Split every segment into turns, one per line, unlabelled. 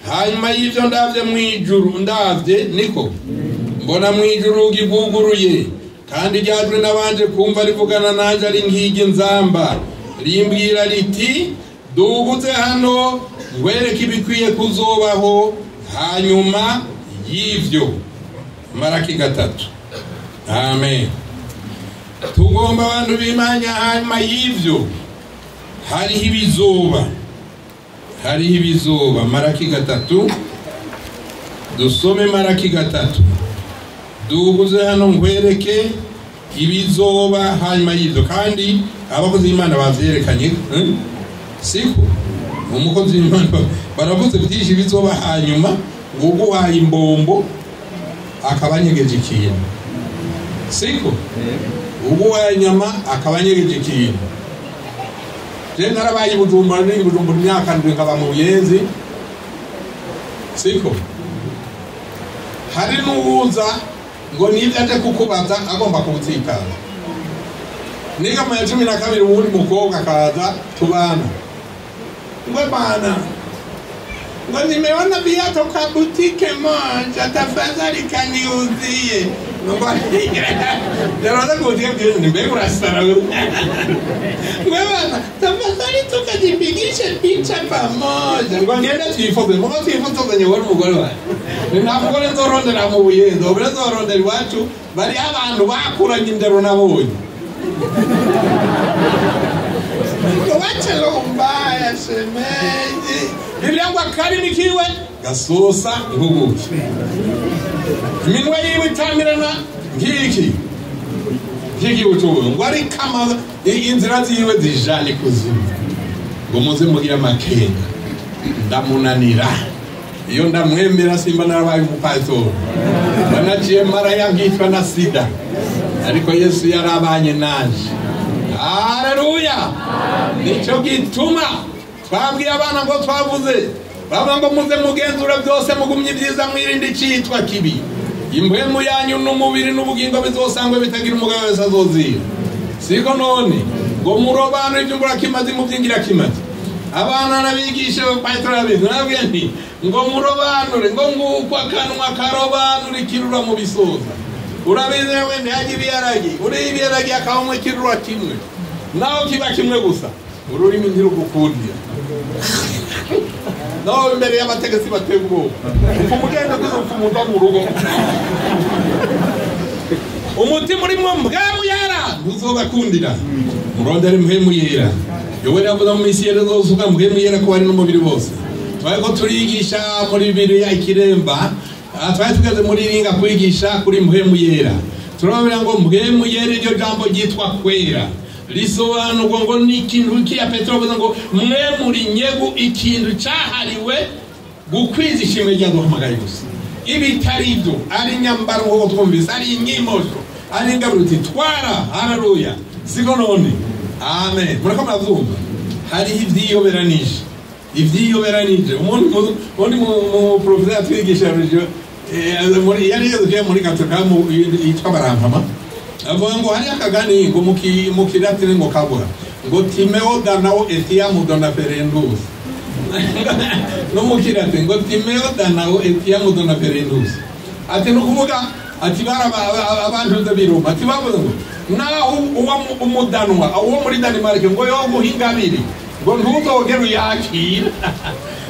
Hanyuma y'ivyo ndavye mu ijuru, ndavye niko mbona mu ijuru urugi rwuguruye, kandi ryajwe nabanje kumva rivugana nanje ari nk'iry'inzamba, rimbwira riti: duguze hano ngwereke ibikwiye kuzobaho hanyuma y'ivyo. Maraki 3. Amen. Tugomba abantu b'Imana, hanyuma y'ivyo hariho ibizoba, hariho ibizoba. Maraki 3, dusome Maraki 3. Duguze hano nkwereke ibizoba hanyuma y'ivyo. Kandi abakozi b'Imana bavyerekanye, siko umukozi w'Imana baravuze byinshi bizoba hanyuma. Ngo uguhaye imbombo akabanyegeje ikintu, siko uguhaye inyama akabanyegeje ikintu. Je narabaye i Bujumbura, ni Bujumbura imyaka 7 nkaba mu Buyenzi, siko hari n'uwuza ngo nibyo aje kukubaza agomba kubutsitaza. Niga mu ya 12 uwundi mukobwa akaza tubana, ngo bana, ngo nimeona viatu kwa boutique moja, tafadhali kaniuzie. Ngo naraza kutia byo ni mbega urasara wewe. Ngo bana, tafadhali tukajipigishe picha pamoja. Ngo ngenda twifotoze, ngo twifotozanye wowe n'umugore wawe. Ni nta mugore nzorondera mu Buyenzi, ubwo nzorondera iwacu bari abantu bakuranye indero nabonye. Wacha roho mbaya shemeji. Biblia ngo akarimi kiwe gasosa nk'ubuki, iminwa yiwe itamirana nk'iki nk'igihutubu, ngo ariko inzira ziwe zijana ikuzimu. Ngo muze mugire amakenga, ndamunanira. Iyo ndamwemera simba narabaye umupasitori, banaciye maraya nkitwa na sida, ariko Yesu yarabanye nanje. Haleluya. Nico gituma twabwiye abana ngo twavuze baba ngo muze mugenzura byose, mugumye ibyiza, mwirinde icitwa kibi. Impwemu yanyu n'umubiri n'ubugingo bizosangwe bitagira umugabo wese azozira. Siko none ngo murobanure iby'umburakimazi mu by'ingirakimazi. Abana n'abigisha pastor abizi nabwiye nti ngo murobanure, ngo nguko akanwa karobanure ikirura mu bisoza. Urabizi nawe ntihajye ibiharage, uriye ibiharage akabamo ikirura kimwe, naho kiba kimwe gusa, ururimi ntirugukundira. Naho imbere y'abategetsi bateye ubwoba, upfa umugenda gusa, upfa umuva mu rugo. Umutima urimwo mpwemu yera ntuzobakundira. Murondere mpwemu yera. Yoweri avuga mu minsi yera azosuka mpwemu yera ko bari n'umubiri bose. Twariko turigisha muri Bibiliya ikiremba, twari tugeze muri ringa kwigisha kuri mpwemu yera. Turababwira ngo mpwemu yera iryo jambo ryitwa kwera risobanurwa ngo ni ikintu kiya Petero avuze ngo mwe muri nyegu, ikintu cahariwe gukwiza ishimwe ryaduhamagaye gusa. Ibitari ibyo ari nyambaro nk'uko twumvise, ari inyimosho, ari ingaburo uti twara. Haleluya. Siko none. Amen. Murako muravyumva. Hariho ivyiyoberanije, ivyiyoberanije. Umuntu mu professeur atwigisha religion, muri yari yagiye muri Katolika yitwa Barampama, avuga ngo hari akagani ngo mu kilatini ngo kabura ngo timeo danao etiam dona ferendus. No mu kilatini ngo timeo danao etiam dona ferendus. Ati no kuvuga ati bara abantu b'Iroma ati bavuze ngo naho uwo umudanwa uwo muri Denmark ngo yo guhingabiri ngo ntuzogere uyakira.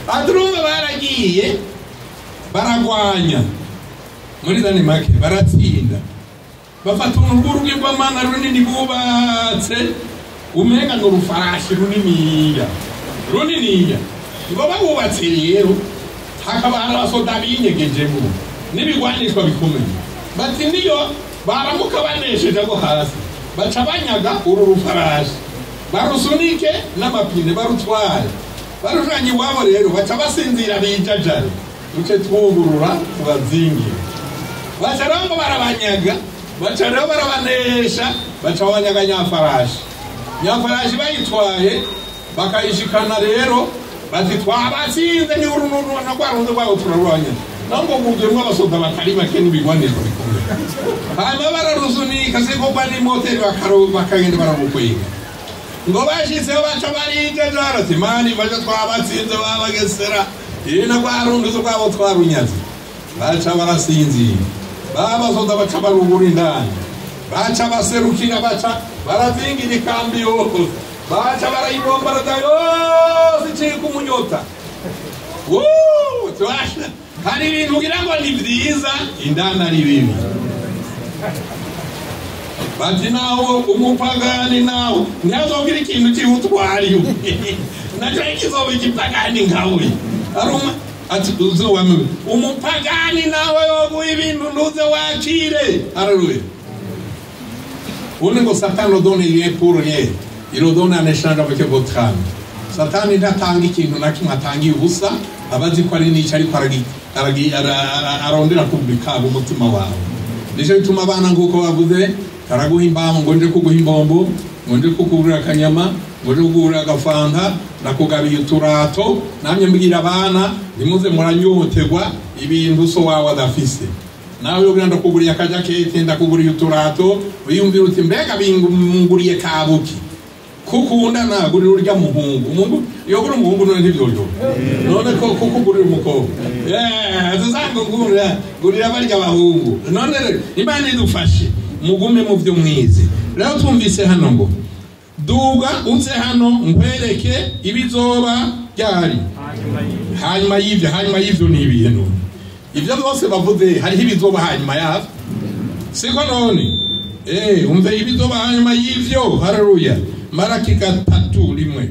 Aturumva baragiye baragwanya muri Denmark baratsinda, bafata urugo rw'Imana runini bubatse umenga ngo rufarashi runiniya runiniya. Ngo babubatse rero hakaba hari abasoda binyegejemo n'ibigwanishwa bikomeye. Bati niyo baramuka banesheje abo hasi baca banyaga uru rufarashi barusunike n'amapine barutware barujanye iwabo. Rero baca basinzira bijajare, duce twugurura tubazingira. Baca rero ngo barabanyaga, baca rero barabanesha, baca babanyaga nyafarashi. Nyafarashi bayitwaye bakayishikana rero bati twabatsinze ni uru na rwa rundi rwabo turarwanya. Naho ngo buzuyemwo abasoda batari bake n'ibigwanishwa bikomeye. Hanyuma bararusunika siko n'imoteri bakagenda bararukwega. Ngo bashitseho baca barijajara ati mani baca twabatsinze babagesera. Iri na rwarunduzo rwabo twarunyaze. Baca barasinzira. Babasoda baca barugura indani. Baca baserukira baca barazingira ikambi yose. Baca barayibombarada yose icika umunyota. Woo! Twasha. Hari ibintu ugira ngo ni vyiza, indani ari bibi. Bati nawe umupagani nawe ntihazogira ikintu cy'ubutwari nacyo kizoba igipagani nkawe. Aruma ati uzuwame umupagani nawe yoguha ibintu ntuze wakire. Haleluya. Ubu ngo Satani lo donne rien pour rien, il lo donne en échange avec votre âme. Satani ntatanga ikintu na kimwe atangiye ubusa, aba azi ko ari n'icyo ariko arondera kubikaba umutima wawe. Nicyo bituma abana nk'uko bavuze karaguha imbaho ngo nje kuguha imbombo, ngo nje kukugurira akanyama, ngo nje kukugurira agafanta, nakugabiye uturato. Namye mbwira abana ntimuze muranyoterwa ibintu so wawe adafise. Nawe ugira ndakuguriye akajaketi, ndakuguriye uturato, wiyumvira uti mbega binguriye kabuki. Kukunda nagurira urya muhungu. Umuhungu yogura umuhungu none ntivyojo. None ko kukugurira umukobwa. Tuzango ngurira, gurira barya abahungu. None rero Imana idufashe mugume mu byo mwize. Rero twumvise hano ngo duga uze hano nkwereke ibizoba byari hanyuma y'ibyo. Hanyuma y'ibyo ni ibihe none? Ibyo byose bavuze hariho ibizoba hanyuma yavyo, siko none? Umve ibizoba hanyuma y'ivyo. Haleluya. Maraki 3:1.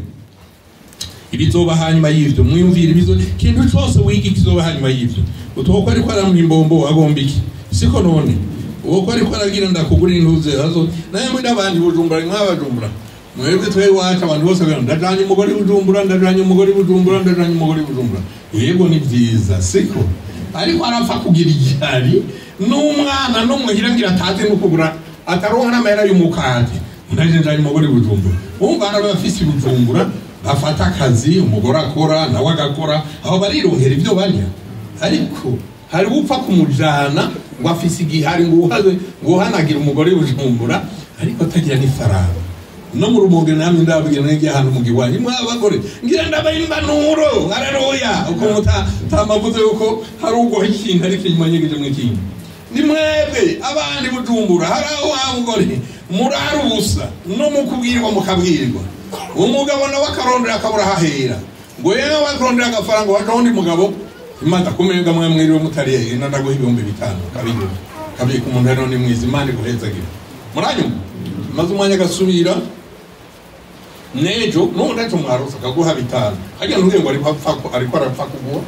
Ibizoba hanyuma y'ivyo, mwiyumvire ibizo kintu cyose wiga ikizoba hanyuma y'ivyo. Utoko ariko aramuha imbombo agomba iki, siko none? Uwo ko ariko aragira ndakugurira intuze hazo naye muri abandi Bujumbura nk'abajumbura mwebwe twe iwacu abantu bose bagira ndajanye umugore Bujumbura, ndajanye umugore Bujumbura, ndajanye umugore Bujumbura. Yego ni byiza, siko? Ariko arapfa kugira igihari n'umwana no muhira ngira ataze no kugura ataronka n'amahera y'umukate. Ndaje njanye umugore Bujumbura. Umva arabafise Bujumbura bafata akazi, umugore akora nawe agakora, aho barironkera ibyo barya. Ariko hari upfa kumujana ngo afise igihari ngo uhaze ngo uhanagira umugore Bujumbura ariko atagira n'ifaranga. No mu rumonge namwe ndababwira ngiye ahantu mu giwanyi mwabagore ngira ndabayimbanuro. Haleluya. Uko mutamavuze yuko hari ugoha ikintu ariko inyuma nyegeje mu kintu. Ni mwebwe abandi Bujumbura hari aho wa mugore murara ubusa no mukubwirwa mukabwirwa. Umugabo nawe akarondera akabura hahera. Ngo yewe akarondera agafaranga waje undi mugabo Imana kumenga mwe mwiriwe mutariye ina ndaguha 5000 kabiri kabiri ku muntu rero ni mwiza Imana iguhezagira. Muranyuma maze umwanya gasubira nejo nundi aco mwarosa akaguha 5 hajya ntuge ngo ariko apfa ko ariko arapfa kuguha.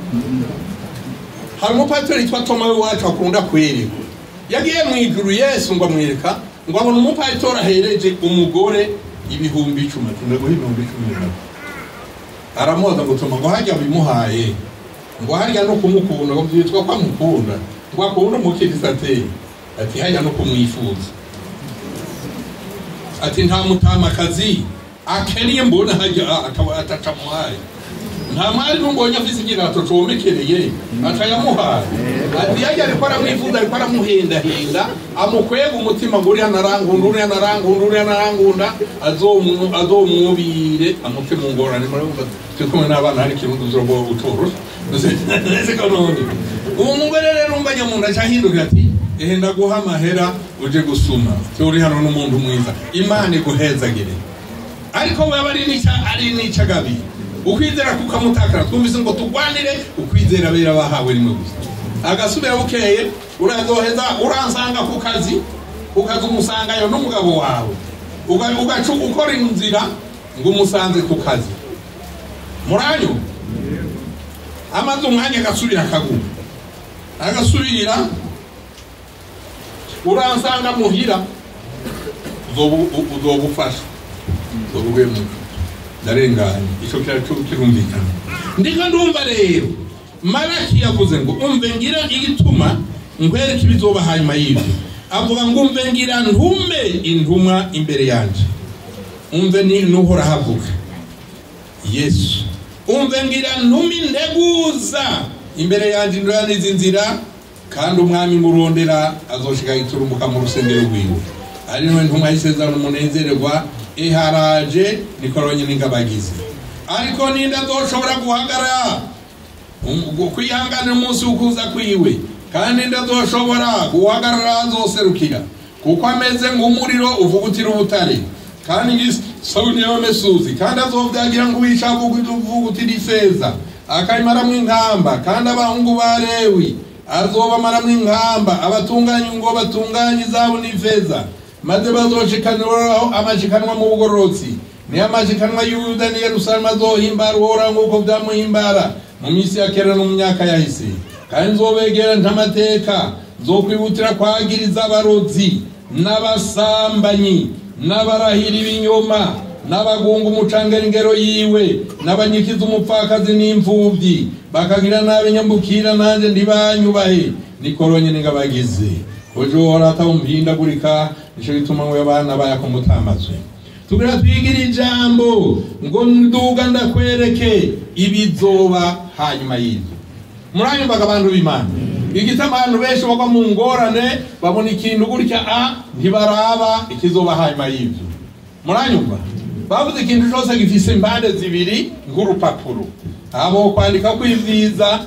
Hari umupatiri yitwa Toma wacu akunda kwerekwa. Yagiye mu ijuru Yesu ngo amwereka ngo abona umupatiri ahereje umugore 10,000 ati ndaguha 10,000. Aramubaza ngo Toma ngo hajya bimuhaye ngo harya no kumukunda ngo byitwa ko amukunda ngo akunda umukiristo ateye ati hajya no kumwifuza ati nta mutamakazi akeniye mbona hajya atacamuhaye nta mwari mbonye afise igirato comekereye atayamuhaye ati yajya ariko aramwifuza ariko aramuhendahenda amukwega umutima ngo uriya narangunda uriya narangunda uriya narangunda azomwubire amute mu ngorane. Murumva turi kumwe n'abana hari ikirundi uzobo utoroshe. Uwo mugore rero umva nyamuntu aca ahindukira ati ehe ndaguha amahera uje gusuma uri hano n'umuntu mwiza Imana iguhezagire. Ariko wewe ari nica gabi ukwizera kukamutakara. Twumvise ngo tugwanire ukwizera bera bahawe rimwe gusa. Agasubira bukeye urazoheza uransanga ku kazi ukaza umusangayo n'umugabo wawe ugaca ukora inzira ngo umusanze ku kazi. Muranyu amaze umwanya agasubira akaguma agasubira uransanga muhira uzobufasha uzobugwemo ndarenganye ico kirumvikana. Ndiko ndumva rero Malaki yavuze ngo umve ngira igituma nkwereke ibizoba hanyuma y'ibyo. Avuga ngo umve ngira ntume intumwa imbere yanje. Umve ni nuhora havuga Yesu. Umve ngira ntume integuza imbere yanje nduraniza inzira kandi umwami murondera azoshika iturumbuka mu rusengero rwiwe. Ari no intumwa y'isezerano umunezererwa iharaje nikoronye n'ingabagize. Ariko ninda azoshobora guhagarara Kwihanganira umunsi w'ukuza kwiwe, kandi ndazoshobora guhagarara azoserukira, kuko ameze nk'umuriro uvugutira ubutare, kandi ngisabune y'abamesuzi, kandi azovyagira ngo uvugutira ifeza akayimaramwo inkamba, kandi abahungu ba Lewi azobamaramwo inkamba, abatunganye ngo batunganye izahabu n'ifeza, maze bazoshikaniraho amashikanwa mu bugororotsi. Niyo amashikanwa y'Uyuda n'i Yerusalemu azohimbara Uhoraho nk'uko vyamuhimbara mu minsi ya kera no mu myaka yahise. Kandi nzobegera ntamateka, nzokwihutira kwagiriza abarozi n'abasambanyi n'abarahira ibinyoma n'abagunga umucangero yiwe n'abanyikiza umupfakazi n'imfuvyi, bakagira nabi nyambukira nanje ntibanyubahe, niko nyene ngabagize. Kujo Uhoraho atamumpindagurika, nico gituma mwe abana bayakomutamazwe. Tugira twigira ijambo ngo nduga ndakwereke ibizoba hanyuma y'ibyo. Muranyumvaga abantu b'Imana? Igituma abantu benshi bagwa mu ngorane, babona ikintu gutya a ntibaraba ikizoba hanyuma y'ibyo. Muranyumva? Bavuze ikintu cyose gifise impande zibiri nk'urupapuro. Abo kwandika ko ivyiza,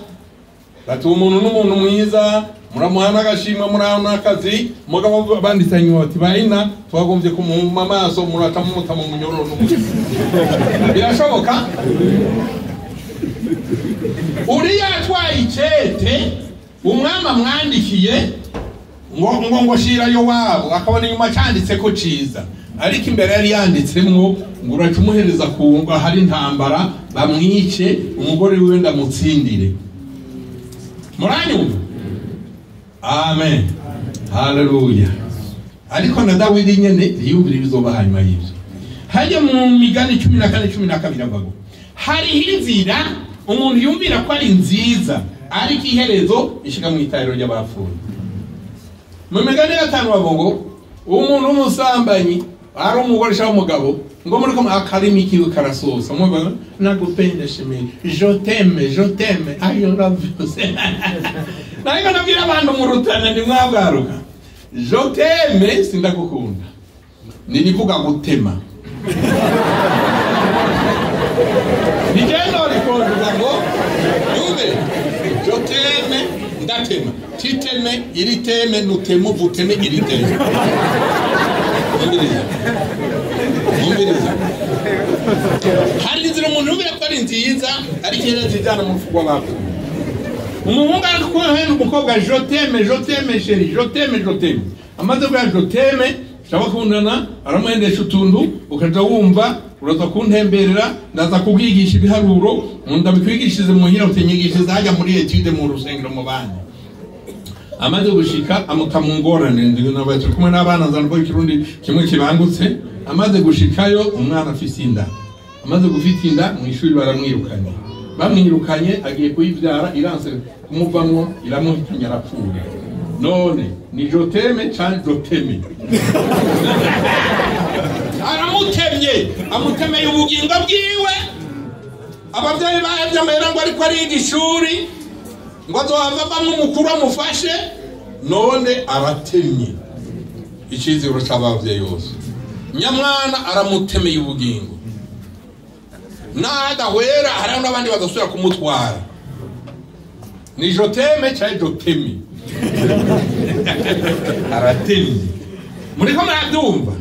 bati umuntu n'umuntu mwiza, muramuha n'agashimwe, muraha n'akazi, mugabo banditse inyuma bati bayina twagombye kumuhuma amaso, muraca mumuta mu munyororo n'umutima. Birashoboka? Uriya atwaye icete umwami amwandikiye ngo ngo shira Yowabu, akabona inyuma canditse ko ciza, ariko imbere yari yanditsemwo ngo uraca umuhereza ku hari intambara bamwice, umugore wiwe ndamutsindire. Muranyumva? Amen. Haleluya. Ariko na Dawidi nyene ntiyumvira ibizoba hanyuma y'ivyo. Hajya mu migani 14:12 avuga ngo hariho inzira umuntu yumvira ko ari nziza, ariko iherezo ishika mu itariro ry'abapfuye. Mu migani 5 bavuga ngo umuntu w'umusambanyi ari umugore cyangwa umugabo, ngo muri ko akarimi kiwe karasosa, muvuga nagupenda shimiri, je t'aime, je t'aime, I love you. Naiko nabwira abantu mu Rutana ni mwabwaruka, je t'aime sindagukunda, nirivuga gutema. Nigendo rikonduga ngo yumve je t'aime ndatema, titeme iri teme nutemu vuteme iri teme. Umviriza, umviriza. Hari inzira umuntu yumvira ko ari nziza, ariko iherezo ijana mu rupfu rw'abapfuye. Umuhungu ari umukobwa je t'aime, je t'aime chérie, je t'aime, je t'aime. Amaze kuvuga je t'aime, cyabakundana, aramuhendesha utuntu, ukaja wumva uraza kuntemberera, ndaza kubwigisha ibiharuro, ndabikwigishirize muhira, utinyigishirize hajya muri etude mu rusengero mu bandi. Amaze gushika amuta mu ngorane, ndi kumwe n'abana nzana ko ikirundi kimwe kibangutse. Amaze gushikayo umwana afise inda, amaze gufita inda mu ishuri baramwirukanye, bamwirukanye agiye kuyivyara, iranse kumuvamwo, iramuhitanye arapfuye. None ni je t'aime canke je t'aime? Aramutemye, amutemeye ubugingo bwiwe. Abavyeyi bahevye amahera ngo ariko ariga ishuri, ngo azohava avamwo umukuru amufashe, none aratemye icizero c'abavyeyi bose. Nyamwana aramutemeye ubugingo, nadahwera hariho n'abandi badasubira kumutwara. Ni je t'aime canke je t'aime? Aratemye. Muriko murabyumva?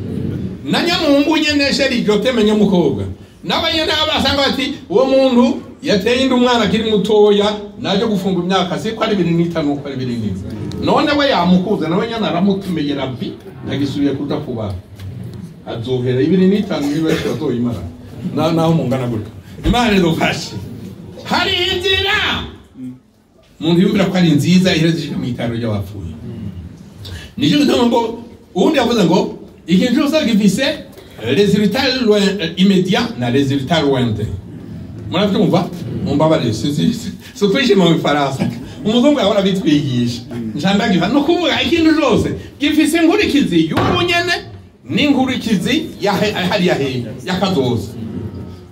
Na nyamuhungu nyene sheri je t'aime nyamukobwa, n'abanyene abasanga bati uwo muntu yateye inda umwana akiri mutoya, naje gufunga imyaka siko ari 25 uko ari 24. None we yamukuze nawe nyene aramutumeye rabi, agisubiye kuja kuba azohera 25 niba azoyimara naho mungana gutyo. Imana idufashe. Hari inzira umuntu yumvira ko ari nziza, iherezo ishika mu itariro ry'abapfuye. Nico gituma ngo uwundi yavuze ngo ikintu cyose gifise résultat immédiat na résultat lointain. Muravyumva? Mumbabarire, si kwishima mu Faransa. Umuzungu yahora abitwigisha. Ncandagiva no kuvuga ikintu cyose gifise inkurikizi y'ubu nyene n'inkurikizi ya hariya hehe y'akazoza.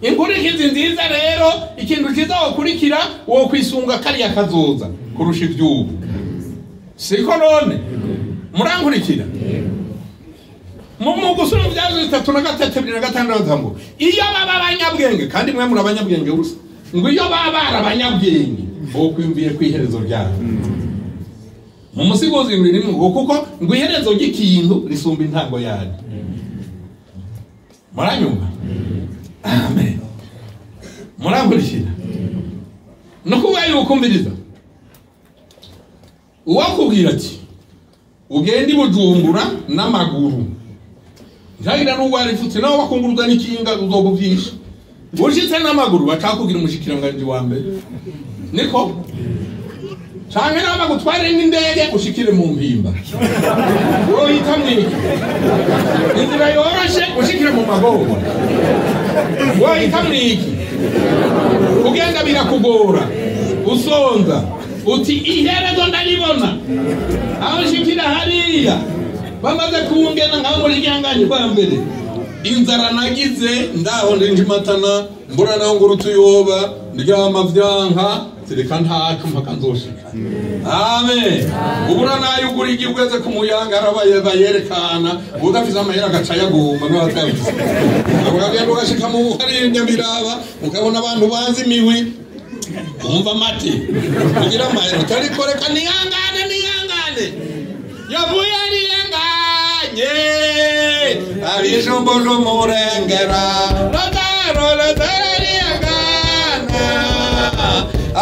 Inkurikizi nziza rero, ikintu cyiza wokurikira wo kwisunga kariya kazoza kurusha ivy'ubu. Siko none? Murankurikira? Mu gusura ibyazo 3 na 3 2 na 6 ngo iyo baba abanyabwenge, kandi mwe muri abanyabwenge gusa, ngo iyo baba ari abanyabwenge Bokwiyumviye kwiherezo ryayo. Mu musigozi rimwe kuko ngo iherezo ry'ikintu risumba intango yayo. Muranyumva? Amen. Murankurikira? No kuba yukumviriza. Uwakubwira ati ugende Bujumbura n'amaguru. Ntagira n'ubwo arifutse nawe wakunguruza n'ikinga uzoguvyisha. Ushitse n'amaguru bacakubwira umushikiranganje wa mbere. Niko? Canke nawe bagutware n'indege ushikire mu mpimba. Wohita mwiki. Inzira yoroshe ushikire mu magorwa. Wohita mwiki. Ugenda birakugora. Usonza. Uti iherezo ndaribona. Aho nshikira hariya. Bamaze kungena nka muri ryanganye kwa mbere. Inzara nagize ndaho ndinjimatana mbura naho ngurutuyoba ndyama vyanka tereka ntacu mpaka nzoshika. Amen. Ubura nayo ugura igibweze ku muyanga arabaye bayerekana udafise amahera agaca yaguma n'abatafise. Ukagenda ugashika mu hari Nyamiraba ukabona abantu banzi imiwi umva mati kugira amahera utarikoreka nihangane nihangane. Yavuye ariyanganye abijumbo murengera Lazaro Lazaro ariyangana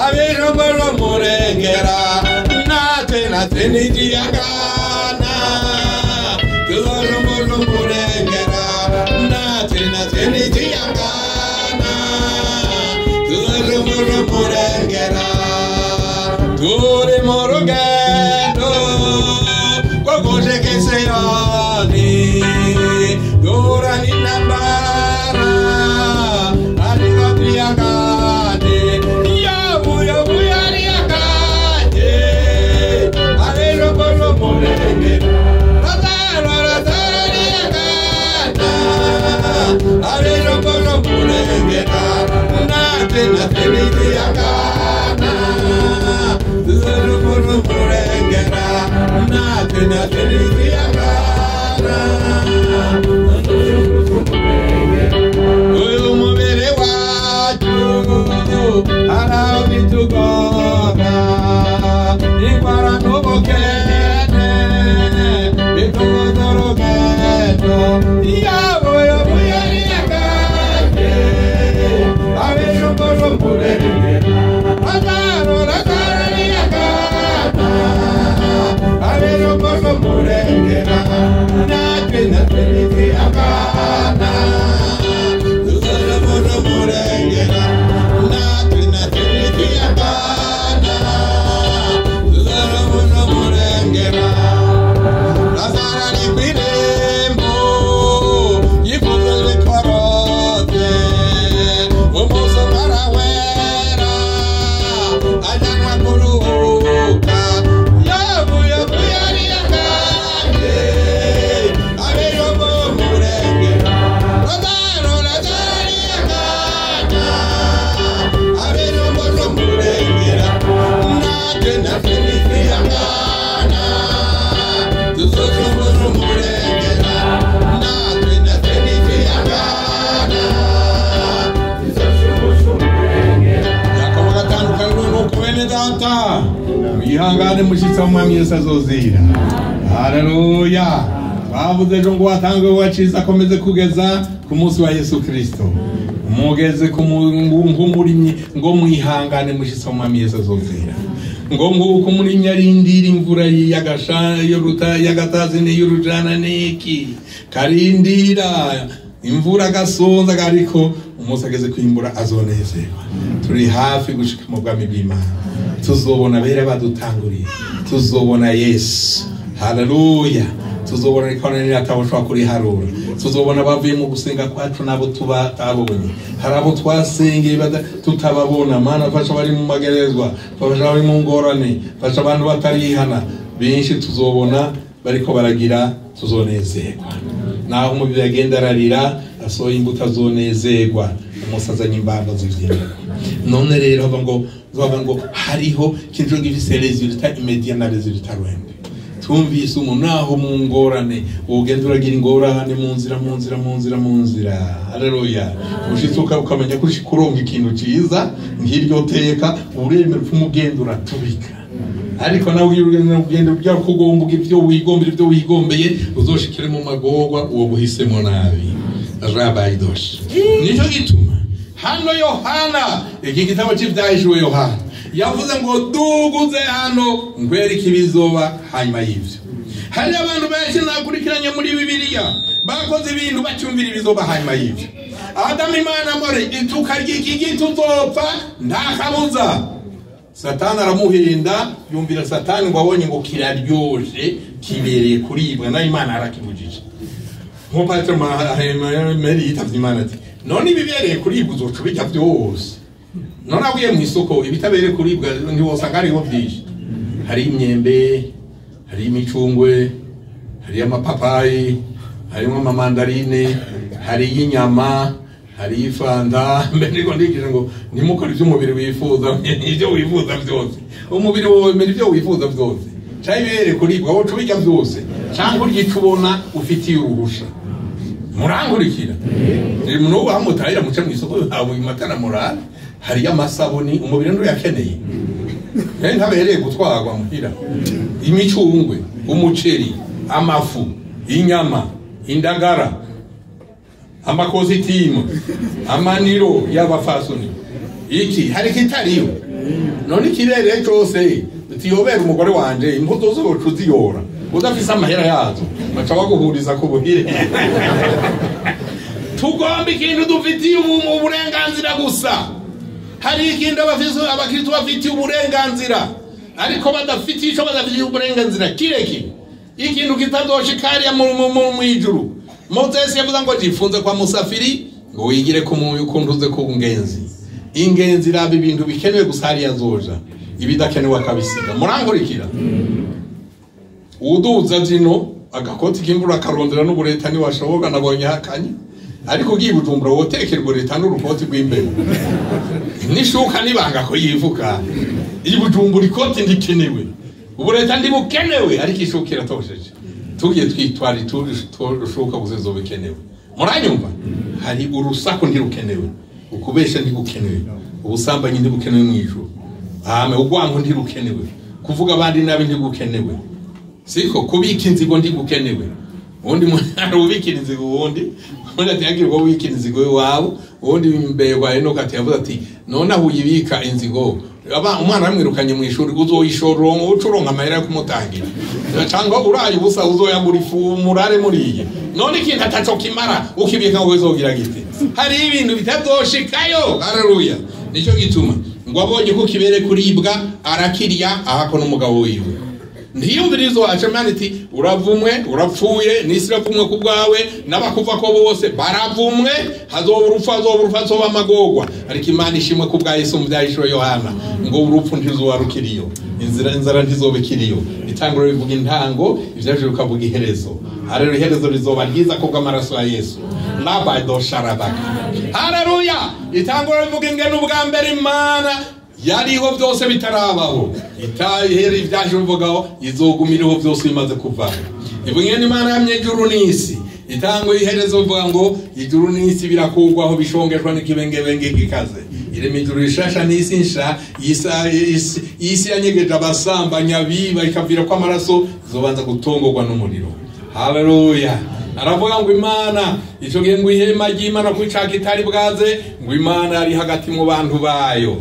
abijumbo murengera natwe natwe nitiyangana tuzojumbo murengera natwe natwe nitiyangana tuzojumbo murengera turi mu rugendo rwo dora n'intambara ariko tuyangane yabuye ariyanganye abijumbo murengera Lazaro Lazaro ariyangana abijumbo murengera natwe natwe nitiyangana tuzojumbo murengera natwe natwe nitiyangana. Uyu mubiri wacu haraho bitugora indwara n'ubukene bitubuza urugendo yabuye ariyanganye abijumbo murengera Lazaro Lazaro ariyangana abijumbo murengera natwe natwe nitiyangana tuzojumbo murengera natwe natwe nitiyangana tuzojumbo murengera. Lazaro ari kw'irembo yifuza ibikorotse umunsi umwe arawera ajyanwa kuruhuka yavuye ariyanganye abijumbo murengera Lazaro Lazaro ariyangana abijumbo murengera natwe natwe nitiyangana tuzojumbo murengera natwe natwe nitiyangana. Yakobo gatandukanye nuko bene data mwihangane mushitsi w'umwami Yesu azozira. Haleluya. Bavuze ejo ngo watange waciza akomeze kugeza ku munsi wa Yesu Kristo. Mugeze ku nk'umurimyi ngo mwihangane mushitsi w'umwami Yesu azozira. Ngo nguko umurimyi arindira imvura y'agasha y'uruta y'agatazi n'iy'urujana n'iki karindira imvura gasonza ariko umunsi ageze kwimbura azonezerwa. Turi hafi gushika mu bwami bw'Imana. Tuzobona bera badutanguriye. Tuzobona Yesu. Haleluya. Tuzobona ikoraniro ataboshwa kuri harura. Tuzobona bavuye mu gusenga kwacu nabo tuba tabonye. Hari abo twasengeye tutababona. Mana fasha bari mu magerezwa, fasha bari mu ngorane, fasha abantu batarihana. Benshi tuzobona bariko baragira tuzonezerwa. Naho umubiri agenda ararira asohoye imbuto azonezerwa. Umusazanye imbamba zivyera. None rero hava ngo hariho kintu gifise résultat immédiat na résultat lointain. Tumvise umuntu naho mu ngorane ugenda uragira ingorane mu nzira mu nzira mu nzira mu nzira. Haleluya. Ushitse ukamenya ko ushikuronka ikintu ciza nk'iryo teka uremera umugenda uratubika. Ariko nawe ugenda ujya kugomba ibyo wigombera ibyo wigombeye uzoshikire mu magorwa uwo buhisemo nabi. Rabayidosh. Nico gituma hano Yohana iki gitabo cy'Ibyahishuwe Yohana yavuze ngo duguze hano ngwereke ibizoba hanyuma y'ivyo. Hari abantu benshi nakurikiranye muri Bibiliya bakoze ibintu bacyumvira ibizoba hanyuma y'ivyo. Adamu Imana more itukarya iki giti uzopfa nta kabuza. Satani aramuhinda yumvira Satani ngo abonye ngo kiraryoshe kibereye kuribwa na Imana arakibujije. Nko Patro Mary yitavye Imana ati none ibibereye kuribwa uzoca ubirya byose. None agiye mu isoko ibitabereye kuribwa ntiwosanga hariho byinshi. Hari imyembe, hari imicungwe, hari amapapayi, harimo amamandarine, hari inyama, hari ifanta. Mbe niko ndikije ngo nimukore ibyo umubiri wifuza, ibyo wifuza byose. Umubiri wowe mera ibyo wifuza byose. Cyangwa ibibereye kuribwa woca ubirya byose, cyangwa urya ico ubona ufitiye uruhusha. Murankurikira. Nubu hamutahira muce mu isoko abo imatana morale hari amasabuni umubiri nduyakeneye. Ntabereye gutwarwa muhira. Imicungwe, umuceri, amafu, inyama, indagara, amakositimu, amaniro y'abafasoni. Iki hari kitariyo. None kibereye cyose tiyobera umugore wanje impuzu zocu ziyora. Udafise amahera yazo baca baguhuriza ku buhire. Tugomba ikintu dufitiye uburenganzira gusa. Hari ikintu abakristo bafitiye uburenganzira ariko badafitiye ico badafitiye uburenganzira kireki ikintu kitazoshikariya mu ijuru. Moses yavuze ngo jifunze kwa musafiri ngo wigire ku ukuntu ku ngenzi. Ingenzi iraba ibintu bikenewe gusa hariya zoja ibidakenewe akabisiga. Murankurikira. Uduza zino agakoti k'imvura akarondera n'ubureta ni washoboka nabonye hakanye ariko ugiye Bujumbura wotekerwa leta n'urukoti rw'imbeho nishuka nibanga ko yivuka iyi Bujumbura ikoti ndikenewe ubureta ndibukenewe ariko ishuka iratosheje tugiye twitwara turushuka gusezo bikenewe. Muranyumva hari urusaku ntirukenewe, ukubesha ntigukenewe, ubusambanyi ntibukenewe mu ijuru, ame ugwango ntirukenewe, kuvuga abandi nabi ntigukenewe, siko kubika inzigo ntigukenewe. Ubundi ubikira inzigo ubundi ubundi ati yagirwa ubikira inzigo iwawe ubundi mbegwa Enoka ati yavuze ati none aho uyibika inzigo aba umwana yamwirukanye mu ishuri uzoyishora ucuronka amahera yo kumutangira cyangwa uraye ubusa uzoyagura ifu murare muriye none ikintu ataco kimara ukibika ngo uzogira gite. Hari ibintu bitazoshikayo. Haleluya. Nico gituma ngo abonye ko kibere kuribwa arakirya ahako n'umugabo wiwe. Ntiyumvirizo acamana ati uravumwe urapfuye n'isi iravumwe ku bwawe n'abakuva ko bose baravumwe hazoba urupfu hazoba urupfu hazoba amagorwa. Ariko Imana ishimwe ku bwa Yesu mu Byahishuwe Yohana ngo urupfu ntiruzoba rukiriyo, inzira inzara ntizoba ikiriyo. Itanguriro rivuga intango, Ivyahishuro bikavuga iherezo. Haleluya. Iherezo rizoba ryiza ku bw'amaraso ya Yesu. Labadosharabaka. Haleluya. Itanguriro rivuga ingene ubwa mbere Imana yariho byose bitarabaho. Itahera Ivyahishuro bivugaho izogumiriho byose bimaze kuvaho. Ivuga ingene Imana yamye ijuru n'isi. Itanguriro iherezo bivuga ngo ijuru n'isi birakugwaho bishongeshwa n'ikibengebenge gikaze. Irema ijuru rishasha n'isi nsha, isi yanyegeje abasambanya biba ikavira ko amaraso izobanza gutongorwa n'umuriro. Haleluya. Aravuga ngo Imana ico gihe ngo ihema ry'Imana kwicaka itari bwaze ngo Imana ari hagati mu bantu bayo.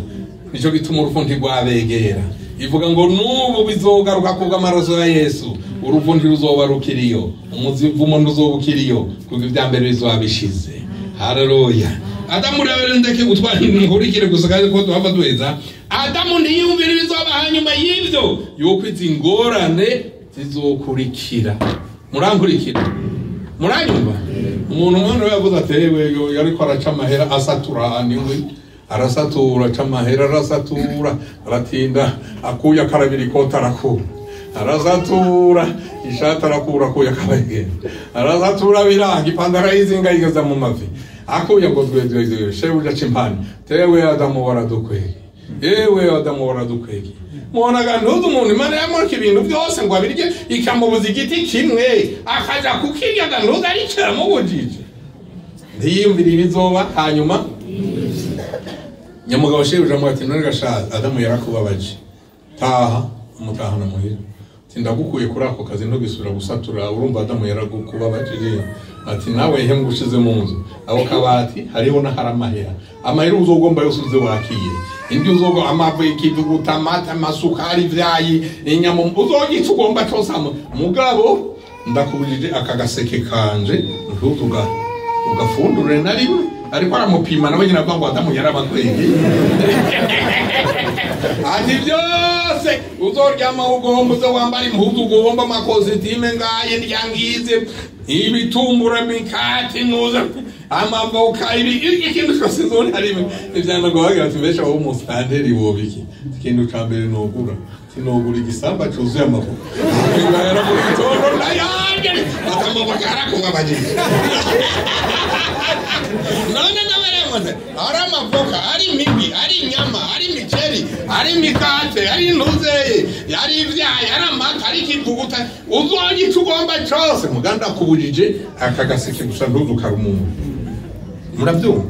Nico gituma urupfu ntirwabegera. Ivuga ngo nubu bizogaruka kubwa amaraso ya Yesu urupfu ntiruzoba rukiriyo, umuzivumo ntuzoba ukiriyo kuko ibya mbere bizoba bishize. Haleluya. Adamu rero ndeke gutwara nkurikire gusa kandi ko duhava duheza. Adamu ntiyumvira ibizoba hanyuma y'ivyo yuko izi ngorane zizokurikira. Murankurikira. Muranyumva? Umuntu umwe yavuze ati ewe yariko araca amahera asatura niwe arasatura aca amahera arasatura aratinda akuya akarabira ikota arakura arasatura ishati arakura akuya akabagenda arasatura biranga ipantaro yizinga yigeza mu mavi akuya ngo dwe shebuja cimpani tewe Adamu waradukwege yewe Adamu waradukwege Mubonaga ntuzi umuntu Imana yamurika ibintu byose ngo abirye, ikamubuza igiti kimwe akaja kukirya, ntuzi ari cyo yamubujije. Ntiyiyumvira ibizoba hanyuma. Nyamugabo shebuja amuha ati none gashaza Adamu yarakubabaje, taha. Umutahana muhira, ati ndagukuye kuri ako kazi ntugisubira gusatura, urumva Adamu yaragukubabaje. Ati nawe he ngushize mu nzu ako kabati hariho n'ahari amahera, amahera uzogomba yose uze wakiye, indyo uzogo amavu, ikivuguta, amata, amasukari, ivyayi, inyama, uzogica ugomba cose. Mugabo ndakubujije aka gaseke kanje ntuzuga ugafundure na rimwe. Ariko aramupima nawe nyine avuga ngo Adamu yarabakwegeye. Ati byose uzoryama ugomba, uze wambara impuzu ugomba, amakositime ngaye ndyangize, ibitumbura, imikati, nuza amavoka, ikintu cyose uzona rimwe. Ivyana ngo bagira ati mbesha wowe umusanteri wobiki, ikintu ca mbere nogura sinogura igisamba cuzuye amavoka ngahera mu gitondo ndayange atamavoka arakubabajije. None nabaramaze ari amavoka, ari imigwi, ari inyama, ari imiceri, ari imikate, ari intuzeye, ari ivyayi, ari amata, ari ikivuguta, uzogica ugomba cose. Muganda kubujije aka gaseke gusa ntuzukaruma umuntu. Muravyumva?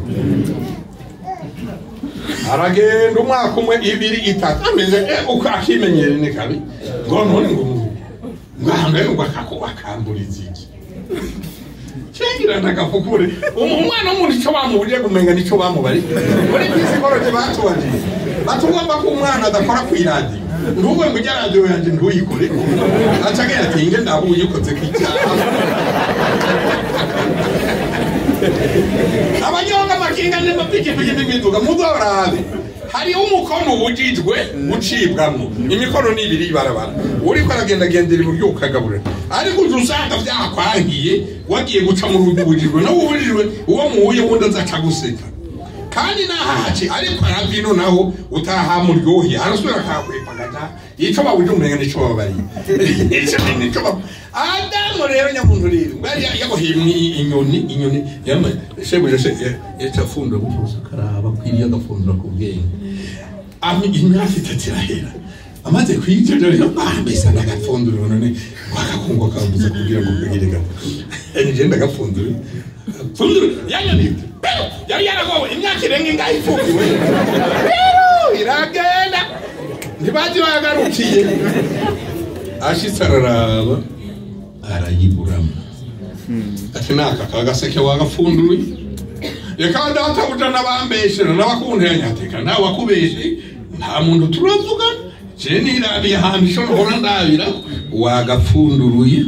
Aragenda umwaka umwe, ibiri, itatu, ameze uko akimenyere ni kabi, ngo none ngo ngwambe ngo akamburiza iki cengira ndagafukure. Umwana w'umuntu ico bamubujije kumenga nico bamubari muri psikoloji batubajije, batugomba ko umwana adakora kw'iradiyo, ntuwe ngo ijya radiyo yanje ntuyikore, aca agenda ati nge ndabuye ukoze kw'icyaha. Abanyonga amakinga n'amapikipiki n'imiduga muzorabe hariho umukono ubujijwe ucibwamwo, imikono ni ibiri ibarabara, uriko aragendagendera iburyo ukagaburira, ariko uja usanga vyakwankiye wagiye guca mu rugo ubujijwe nawe ubujijwe, uwo muhuye wundi azaca guseka. Kandi nahaci ariko arava ino naho utahamuryoheye arasubira akakwepagaja ico babuje umenga nico babariye ico nico bab Adamu rero nyamuntu rero ngo yari yaboheye inyoni yama shebuja she yaca afundura gutyo karaba kwiriye agafundura ku bwenge. Imyaka itatu irahera amaze kwica rero mbese ndagapfundura none wakakungwa kambuza kugira ngo kagire gato nije ndagapfundura pfundura yanyoni yari yaragowe imyaka irenga ingahe ipfukiwe iragenda ntibazi bagarukiye. Ashitse araraba arayiburamo ati naka kagaseke wagapfunduye, reka databuja n'abambeshera n'abakunteranya, ateka nawe wakubeshe nta muntu turavugana, je nirabiye ahantu ico nkora ndabira wagapfunduruye,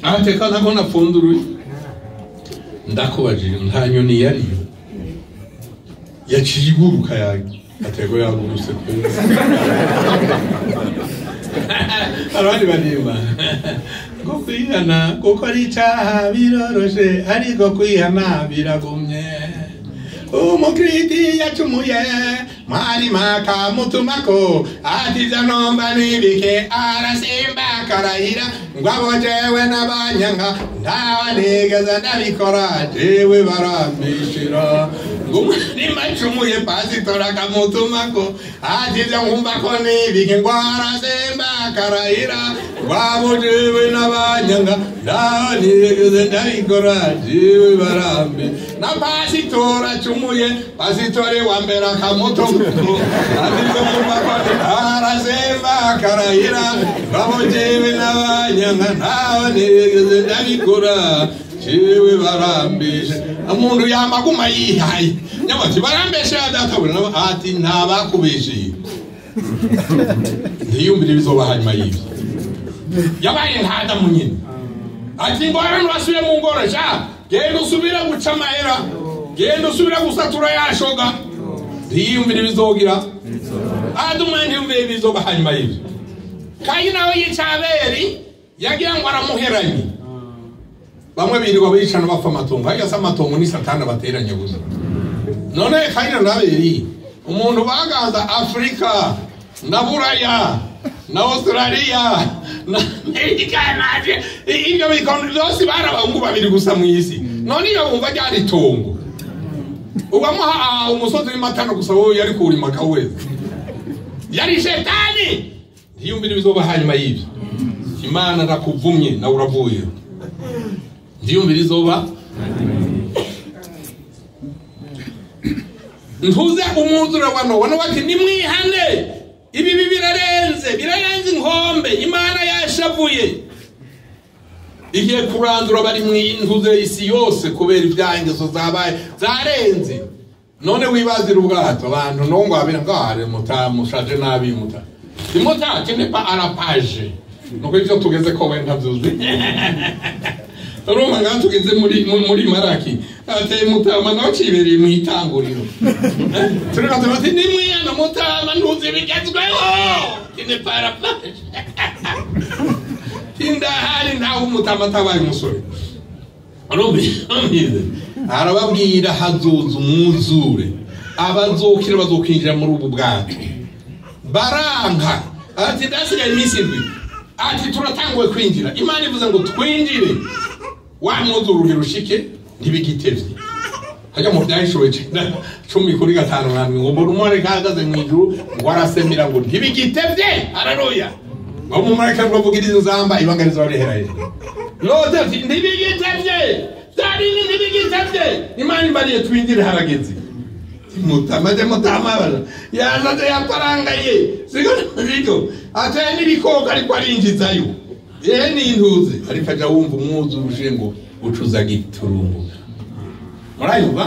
ateka nako napfunduruye. Ndakubajije nta nyoni yariyo yaciye iguruka yanjye, atego yagurutse pe. Abandi barimba ngo kwihana gukora icaha biroroshe, ariko kwihana biragumye. Umukriti yacumuye mwarimu akamutumako ati ivyo nomba nibike, arasimba akarahira ngo abo jewe n'abanyanka ntawe nigeze ndabikora, jewe barambishira. Ngo umwarimu acumuye pasitora akamutumako ati ivyo nkumva ko nibike, ngo arasimba akarahira ngo abo jewe n'abanyanka ntawe nigeze ndabikora, jewe barambishira. Na pasitora acumuye pasitore wa mbere akamutumako ati ivyo nkumva ko arasemba akarahira ngo abo jewe n'abanyanka ntawe nigeze ndabikora, jewe barambesha. Umuntu yamaguma yihaye nyamati barambesha databura ati ntabakubeshiye, ntiyumvire ibizoba hanyuma y'ibyo. Yabaye nka Adamu nyine ati ngorane basubire mu ngoro sha, genda usubire guca amahera, genda usubire gusatura yashoga, ntiyumvire ibizogira. Adamu ntiyumvire ibizoba hanyuma y'ibyo. Kayini nawe yica Abeli yagira ngo aramuheranye. Bamwe birirwa bicana bapfa amatongo, harya se amatongo ni Satani abateranya gusa. None Kayini na Abeli umuntu baganza Afrika na Buraya na Australia na Amerika na Asia, ibyo bikono byose bari abahungu babiri gusa mu isi. None iyo bumva ryari itongo ubamuha umusozi w'imatano gusa, wowe yari kuwurima akaweza. Yari shetani. Ntiyumvira ibizoba hanyuma y'ibyo. Imana ndakuvumye nawe uravuye. Ntiyumvira izoba. Ntuze umwuzure wa Nowa. Nowa ati nimwihane, ibi birarenze, birarenze inkombe, Imana yashavuye. Igiye kurandura bari mwintuze isi yose kubera ibyangeso zabaye zarenze. None wibazira ubwato abantu nongo abira ngare mutamushaje nabi muta. Imuta qui n'est pas à la page. Nuko ivyo tugeze ko wenda byuzuye. Urumva ngaho tugeze muri Maraki. Ateye mutama nawe cibereye mu itanguriro. Turiko tuti nimwiyana mutama ntuzi bigezweho. Qui n'est pas à la page. Indahari ntawe umutama atabaye umusore. Arababwira hazoza umwuzure, abazokira bazokwinjira muri ubu bwato. Baranka ati ndasigaye iminsi 7, ati turatanguye kwinjira. Imana ivuze ngo twinjire, wa mwuzure urushike ntibigitevye. Hajya mu byahishuwe 10:5 ngo mbona umumarayika ahagaze mu ijuru ngo arasemira ngo ntibigitevye. Haleluya. Ngo umumarayika ngo avugirize inzamba ibanga rizorehera. Lord ati ntibigitevye, byari ntibigitevye. Imana imbariye twinjire harageze. Mutamaze mutamabara yazaze yaparangaye siko niko ateye n'ibikoko ariko arinjizayo yehe n'intuze ariko aja wumva umwuzure ngo ucuza giturumbuka. Murayumva?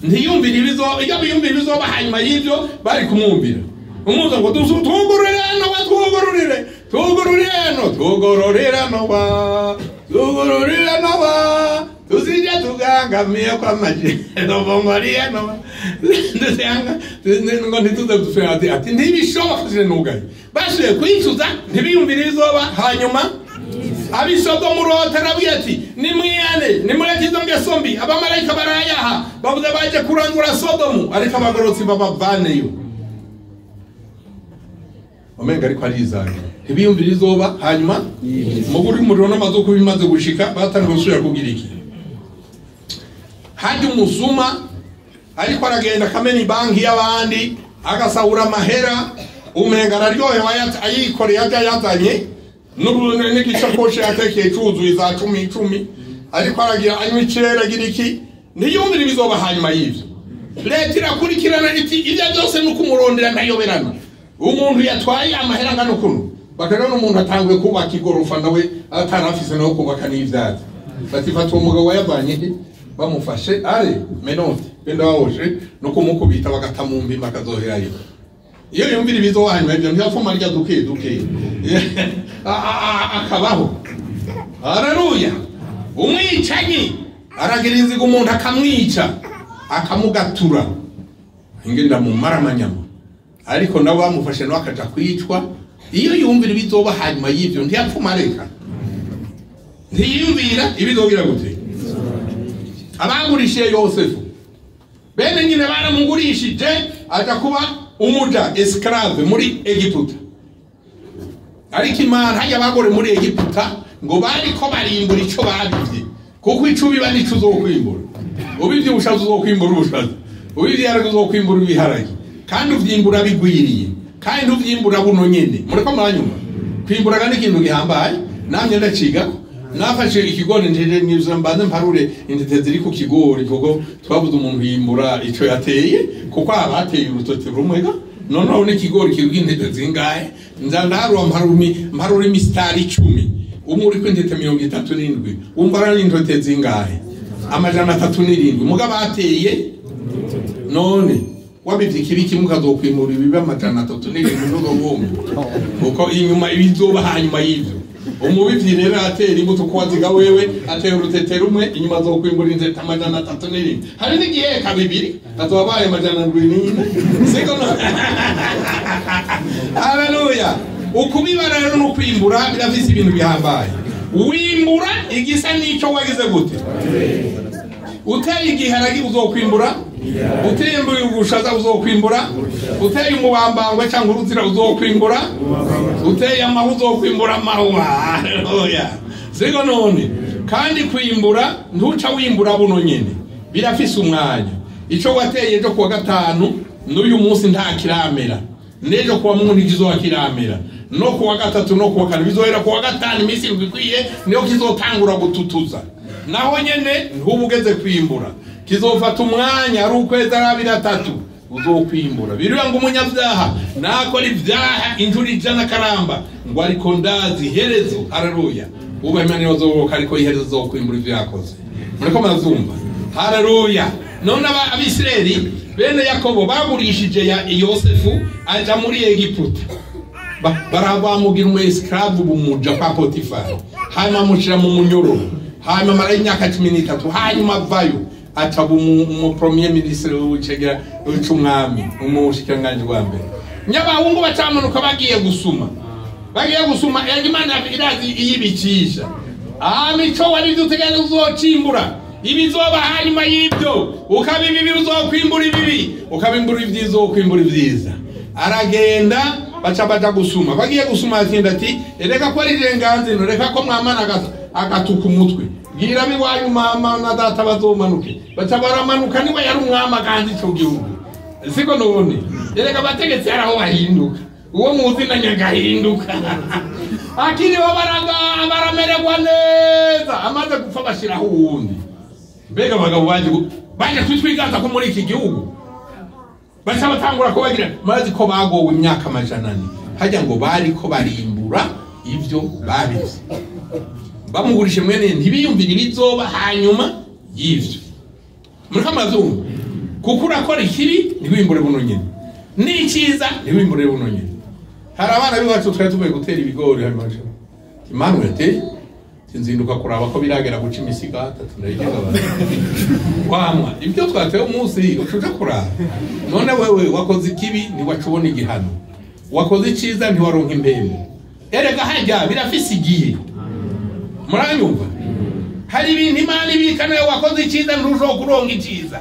Ntiyumvira ibizo, iyo biyumvira ibizoba hanyuma y'ibyo bari kumwumvira. Umuza ngo tugururire no twugururire, tugururire no tugororera no ba, tugururire no ba, tuzije tugangamiye kwa maje no bongoriye no. Ndesanga ngo ntituze dufera ati ntibishoboka je nugaye. Basuye kwicuza ntibiyumvira ibizoba hanyuma abisodomu Loti arabwira ati nimwihane, nimureke izo ngeso mbi. Abamarayika barayaha bavuze baje kurangura Sodomu, ariko abagororotsi babavaneyo. Omenga ariko arizanye ntibiyumvira izoba hanyuma muguri umuriro n'amazuku bimaze gushika batangiye gusubira kugira iki. Hajya umusuma ariko aragenda akamena banki y'abandi agasahura amahera, umenga araryohewe ayikoreye ajya yazanye n'igisakoshi yatekeye cuzuye za 10 ariko aragira anywa icera agira iki. Ntiyumvira ibizoba hanyuma y'ibyo. Leta irakurikirana iti ibyo byose ni ukumurondera ntayoberana. Umuntu yatwaye amahera angana ukuntu bakabona umuntu atanguye kubaka igorofa nawe atarafise nawe kubaka n'ivyatsi. Bati fata uwo mugabo wayavanye he, bamufashe are menote benda bawoshe no kumukubita bagatamumba bakazoherayo. Iyo yumvira ibizoba hanyuma y'ibyo ntiyapfuma arya duke duke akabaho. Haleluya. Umwicanyi aragira inzigo umuntu akamwica akamugatura ingenda mu maramanyama, ariko nabo bamufashe nawe akaja kwicwa. Iyo yumvira ibizoba hanyuma y'ibyo ntiyapfuma areka. Ntiyumvira ibizogira gute. Abagurishije Yosefu bene nyine baramugurishije aja kuba umuja esclave muri Egiputa. Ariko Imana hajya abagore muri Egiputa ngo bariko barimbura ico babivye, kuko ico biba nico uzokwimbura. Ubivye ubushaza uzokwimbura ubushaza, ubivye ibiharage uzokwimbura ibiharage, kandi uvyimbura bigwiriye, kandi uvyimbura buno nyene. Mureko muranyuma kwimbura kandi ikintu gihambaye, namye ndacigako. Nafashe ikigori njeje nyiza mbanze mparure intete ziri ku kigori, kuko twabuze umuntu yimbura ico yateye, kuko abateye urutote rumwega. Noneho n'ikigori kiruga intete zingahe, nza ndarura mparura imisitari 10, umwe uriko intete 37, umva ari intete zingahe 307. Mugabo ateye none wabivye ikibi kimwe ukazokwimura ibiba 307 n'uzobumva, kuko inyuma ibizoba hanyuma y'ivyo. Umubivyi rero atera imbuto ko waziga wewe atera urutete rumwe, inyuma azokwimbura intete 307. Hari n'igihe kabibiri azobaye 704. Siko no. Haleluya. Ukubibara rero no kwimbura birafise ibintu bihambaye. Wimbura igisa n'ico wagize gute. Uteye igiharage uzokwimbura, uteye ubushaza uzokwimbura, uteye umubambangwe cyangwa uruzira uzokwimbura, uteye amahu uzokwimbura amahuwa. Haleluya. Siko none kandi kwimbura ntuca wimbura buno nyene, birafise umwanya. Ico wateye ejo kuwa gatanu n'uyu munsi nta kiramera. N'ejo kuwa Mungu ntikizoba kiramera, no kuwa gatatu no kuwa kane, bizohera kuwa gatanu iminsi 7 ikwiye niyo kizotangura gututuza. Naho nyene ntubugeze kwimbura, kizofata umwanya ari ukwezi ari abiri atatu uzokwimbura. Biriya ngo umunyabyaha nakora ibyaha injuri 100 karamba ngo ariko ndazi iherezo. Haleluya. Uba Imana yozoboka ariko iherezo zokwimbura ivyo yakoze. Muriko murazumva? Haleluya. None Abisirayeli bene Yakobo bagurishije ya Yosefu aja muri Egiputa. Barabamugira umu esclave bumuja kwa Potifari, hanyuma amushira mu munyororo, hanyuma amara imyaka 13, hanyuma avayo ataba umu premier ministre w'icegera w'icumwami, umushikiranganji wa mbere. Nyabahungu bacamanuka bagiye gusuma, Imana irazi iyibicisha. Amico wari duteganya uzocimbura ibizoba hanyuma y'ibyo, ukaba ibibi uzokwimbura ibibi, ukabimbura ibyiza uzokwimbura ibyiza. Aragenda baca baja gusuma, bagiye gusuma atinda ati reka ko ari jenganzi, reka ko mwamana agatuka umutwe, bwira biwanyu mama na data bazomanuke. Baca baramanuka, niwe yari umwama kandi ico gihugu siko none. Reka bategetse araho bahinduka, uwo muzi na nyagahinduka akiriho baramererwa neza, amaze gupfa bashiraho uwundi. Mbega abagabo baje kwitwigaza ko muri iki gihugu baca batangura kubagira, murazi ko bagowe imyaka 400, hajya ngo bari ko barimbura ivyo babize. Bamugurishe mwene ntibiyumvire ibizoba hanyuma y'ivyo. Muriko murazumva? Kuko urakora ikibi ntiwimbure buno nyene, n'icyiza ntiwimbure buno nyene. Hari abana b'iwacu twari tuvuye gutera ibigori hanyuma Emmanuel te nzinduka kuraba ko biragera guca imisiga atatu ndayigenga abantu. Wamwa ibyo twateye umunsi ucuja kuraba. None wewe wakoze ikibi ntiwacubona igihano, wakoze iciza ntiwaronka impembo. Erega hajya birafise igihe. Muranyumva? Hari ibintu Imana ibika, nawe wakoze iciza ntushobora kuronka iciza,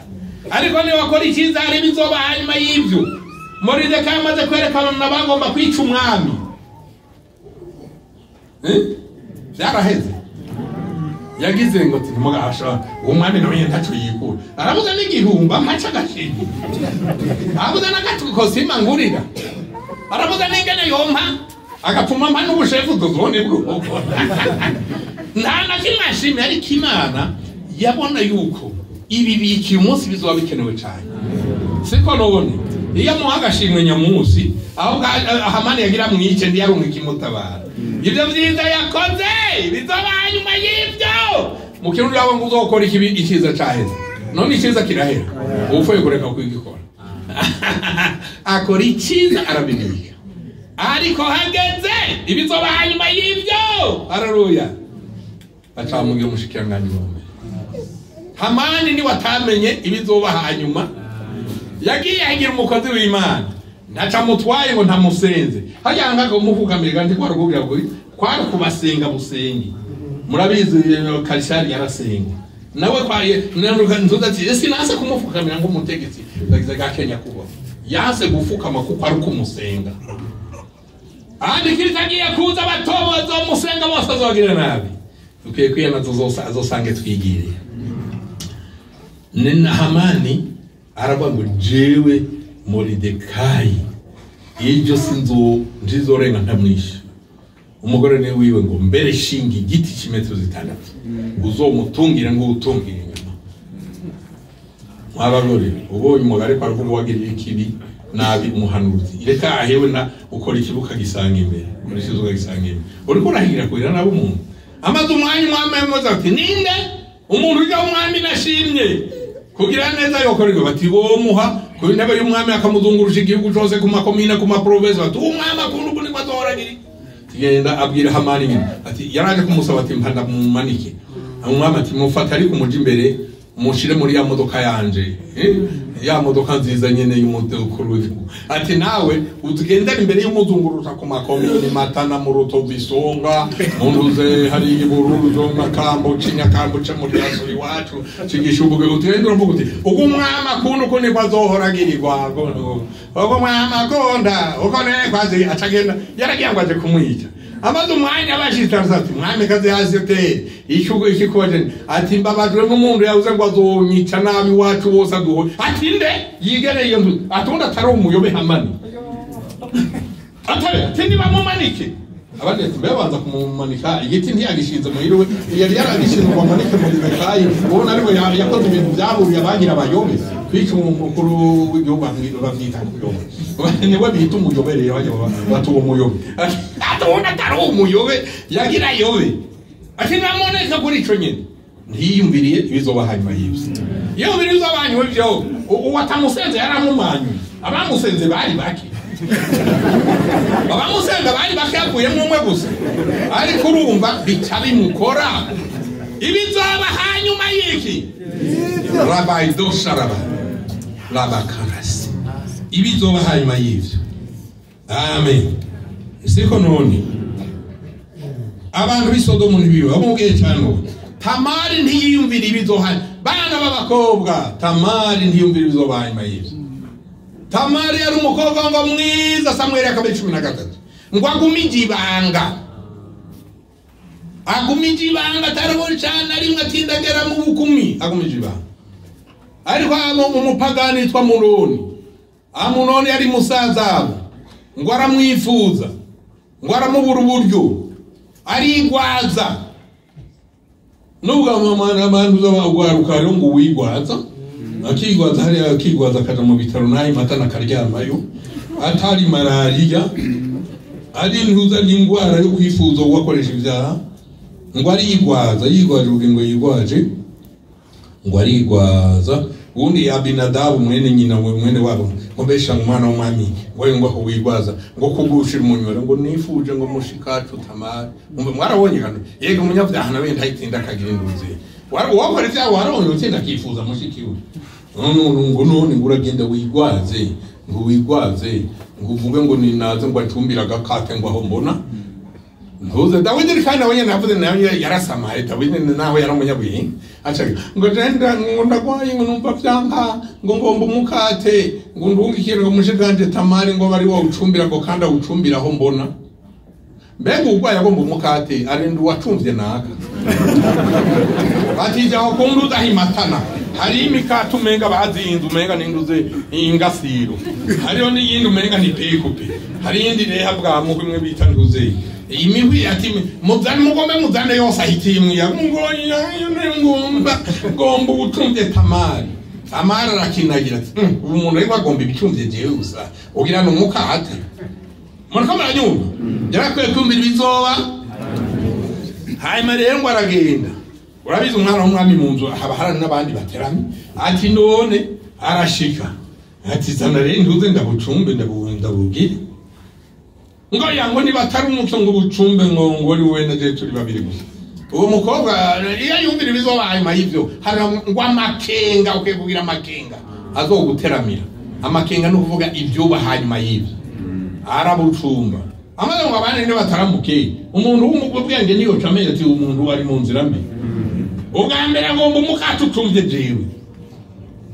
ariko niba wakora iciza hari ibizoba hanyuma y'ibyo. Moridekayi amaze kwerekana n'abagomba kwica umwami, byaraheze. Yagize ngo ntimugasha umwami nawe ntaco yikura, arabuze n'igihumba mpaca agashimwe, arabuze n'agatuko sima ngurira, arabuze n'ingene yompa agapfuma mpa n'ubushefu duzone bw'uko nta na kimwe ashimye. Ariko Imana yabona yuko ibi bikiye umunsi bizoba bikenewe cyane, siko none iyo amuha agashimwe nyamunsi aho Hamani yagira mwice ntiyaronka ikimutabara. Ibyo byiza yakoze bizoba hanyuma y'ibyo. Mu kirundi yabo ngo uzokora ikibi icyiza caheze, none icyiza kirahera, upfuye kureka kwigikora. Akora icyiza arabibika, ariko hageze ibizoba hanyuma y'ibyo. Haleluya. Bacamugira umushikiranganji wa mbere. Hamani niwe atamenye ibizoba hanyuma, yagiye agira umukozi w'Imana ntaca mutwaye ngo ntamusenze. Hajya ngako mufukamira kandi kwari kugira ngo kwari kubasenga busenge. Murabizi Kaisari yarasenga nawe kwaye ntuza ati ese nase kumufukamira ngo umutegetsi bagize ga Kenya kuba yanse gufukama kuko ari kumusenga. Andi kiritagiye kuza abatobo musenga bose azogira nabi. Dukwiye kwiyana azosange twigiriye. Nina Hamani aravuga ngo jewe Moridekayi iryo sinzo ntizorenga ntamwishe. Umugore ni wiwe ngo mbere shinga igiti cy'imetero 6 uzomutungira ngo utungire inyuma. Mwabagore ubonye umugore ariko aravuga wagirira ikibi nabi umuhanuzi, reka ahewe na ukora ikibuka gisanga imbere, ukora ikibuka gisanga imbere, uriko urahigira kugira nabi umuntu. Amaze umwanya umwami amubaza ati ninde umuntu ujya umwami nashimye kugira neza yokorerwa? Bati bomuha ku ntebe y'umwami akamuzungurusha igihugu cyose ku makomine ku maprovinsi. Bati umwami akunda uko niko azoragira. Tugenda abwira Hamani nyine ati yaraje kumusaba ati mpanda mumanike. Umwami ati mufate ariko muje imbere mushire muri ya modoka yanje, ya modoka nziza nyene y'umukuru w'igihugu. Ati nawe utugendera imbere y'umuzungurusha ku makomine Matana mu Rutovu Isonga munduze hari ibururu zo makambo cinyakambo ca muri yaso iwacu cigishubuge utende uravuga uti uko umwami akunda uko niko azohoragirirwa, uko umwami akunda uko niko azi. Acagenda yaragiye ngo aje kumwica. Amaze umwanya abashitse ati mwami kazi hasi te icyugo ikikoje ati mbabajwe n'umuntu yavuze ngo azonyica nabi wacu bose aduho. Ati nde yigereye iyo nzu ati undi atari umuyobe Hamani. Atabe tindi bamumanike. Abandi ati babanza kumumanika igiti ntiyagishinze muhiriwe, yari yaragishinze ngo amanike Moridekayi, ubona ariwe yakoze ibintu byaburiye abagira abayobe kwica umukuru w'igihugu bavyita kuyoba. Niwe bita umuyobe rero bajya bati uwo muyobe. Ati ubona atari umuyobe yagira yobe. Ati namoneka kuri ico nyene. Ntiyumviriye ibizoba hanyuma y'ivyo. Yumviriye ibizoba hanyuma y'ivyo, uwatamusenze yaramumanyuye. Abamusenze bari bake. Abamusenga bari bake havuyemo umwe gusa. Ariko urumva bica bimukora. Ibizoba hanyuma y'iki? Rabaidosharaba. Rabakarasi. Ibizoba hanyuma y'ivyo. Amen. Siko none. Abantu b'Isodomu ntibiwe bamubwiye cyane. Tamari ntiyiyumvira ibizoba. Bana b'abakobwa, Tamari ntiyumvira ibizoba hanyuma y'ivyo. Tamari yari umukobwa ngo mwiza, Samweli akabiri 13. Ngo agumije ibanga. Agumije ibanga atarabona cyane arimwe atindagera mu bukumi, agumije ibanga. Ariko umupagani yitwa Amunoni. Amunoni yari musaza ngo aramwifuza, ngo aramubura uburyo, arigwaza. Nubwo abantu uzabagwaruka rero ngo wigwaza, akigwaza hariya akigwaza akaja mu bitaro nayo matana akaryamayo, atari malaria, ari ntuza n'ingwara yo kwifuza uwakoresha ibyaha, ngo arigwaza, yigwaje ubugingo yigwaje, ngo arigwaza. Ubundi Abinadabu mwene nyina mwene wabo ngo mbesha umwana w'umwami ngo ngo aho wigwaza ngo kugushira umunywero ngo nifuje ngo mushikacu Tamari. Mwarabonye hano yego umunyabyaha nawe ntayitinda akagira induzi. Uwakora ibyaha warabonye utsinda akifuza mushiki we. Ngo none ngo uragenda wigwaze, ngo wigwaze, ngo uvuge ngo ninaze ngo acumbira agakate ngo aho mbona. Ntuze Dawidi kandi nawe nyene navuze nawe yarasamaye Dawidi nawe yaramunyabwiye acha ngo jenda ngo ndagwaye ngo numva vyanka ngo ngomba umukate ngo ndungikire ngo mushikanje Tamari ngo bari wo ucumbira ngo kandi awucumbira aho mbona. Mbega ugwaye agomba umukate arinda uwacumvye naka. Batija aho kunduza himatana hari imikate umenga bazinze umenga ninduze ingasiro, hariho n'iyindi umenga ni pekupe, hari iyindi reha bwa mugwi imwe bita nduze imihwi ati muzane mugombe muzane yose ahitimwe ngomba ngomba ubucumvye Tamari. Tamari arakinagira ati ubu umuntu ariko agomba ibicumvye jewe gusa ugira n'umukate. Muriko muranyumva? Yarakwiye kumvira ibizoba. Hanyuma rero ngo aragenda. Urabizi umwana w'umwami mu nzu haba hari n'abandi bateramye. Ati none arashika ati zana rero ntuze ndabucumbe ndabubwire. Ngo yango niba atari umuco ngo ubucumbe ngo ngo ari wowe na je turi babiri gusa. Uwo mukobwa iyo yumvira ibizoba hanyuma y'ivyo hari ngo amakenga ukwiye kugira amakenga azoguteramira. Amakenga no kuvuga ivyuba hanyuma y'ivyo. Arabucumba. Amaze ngo abane nibataramuke umuntu w'umugubwenge niyo cameye ati umuntu ari mu nzira mbi. Ubwa mbere agomba umukate ucumvye jewe.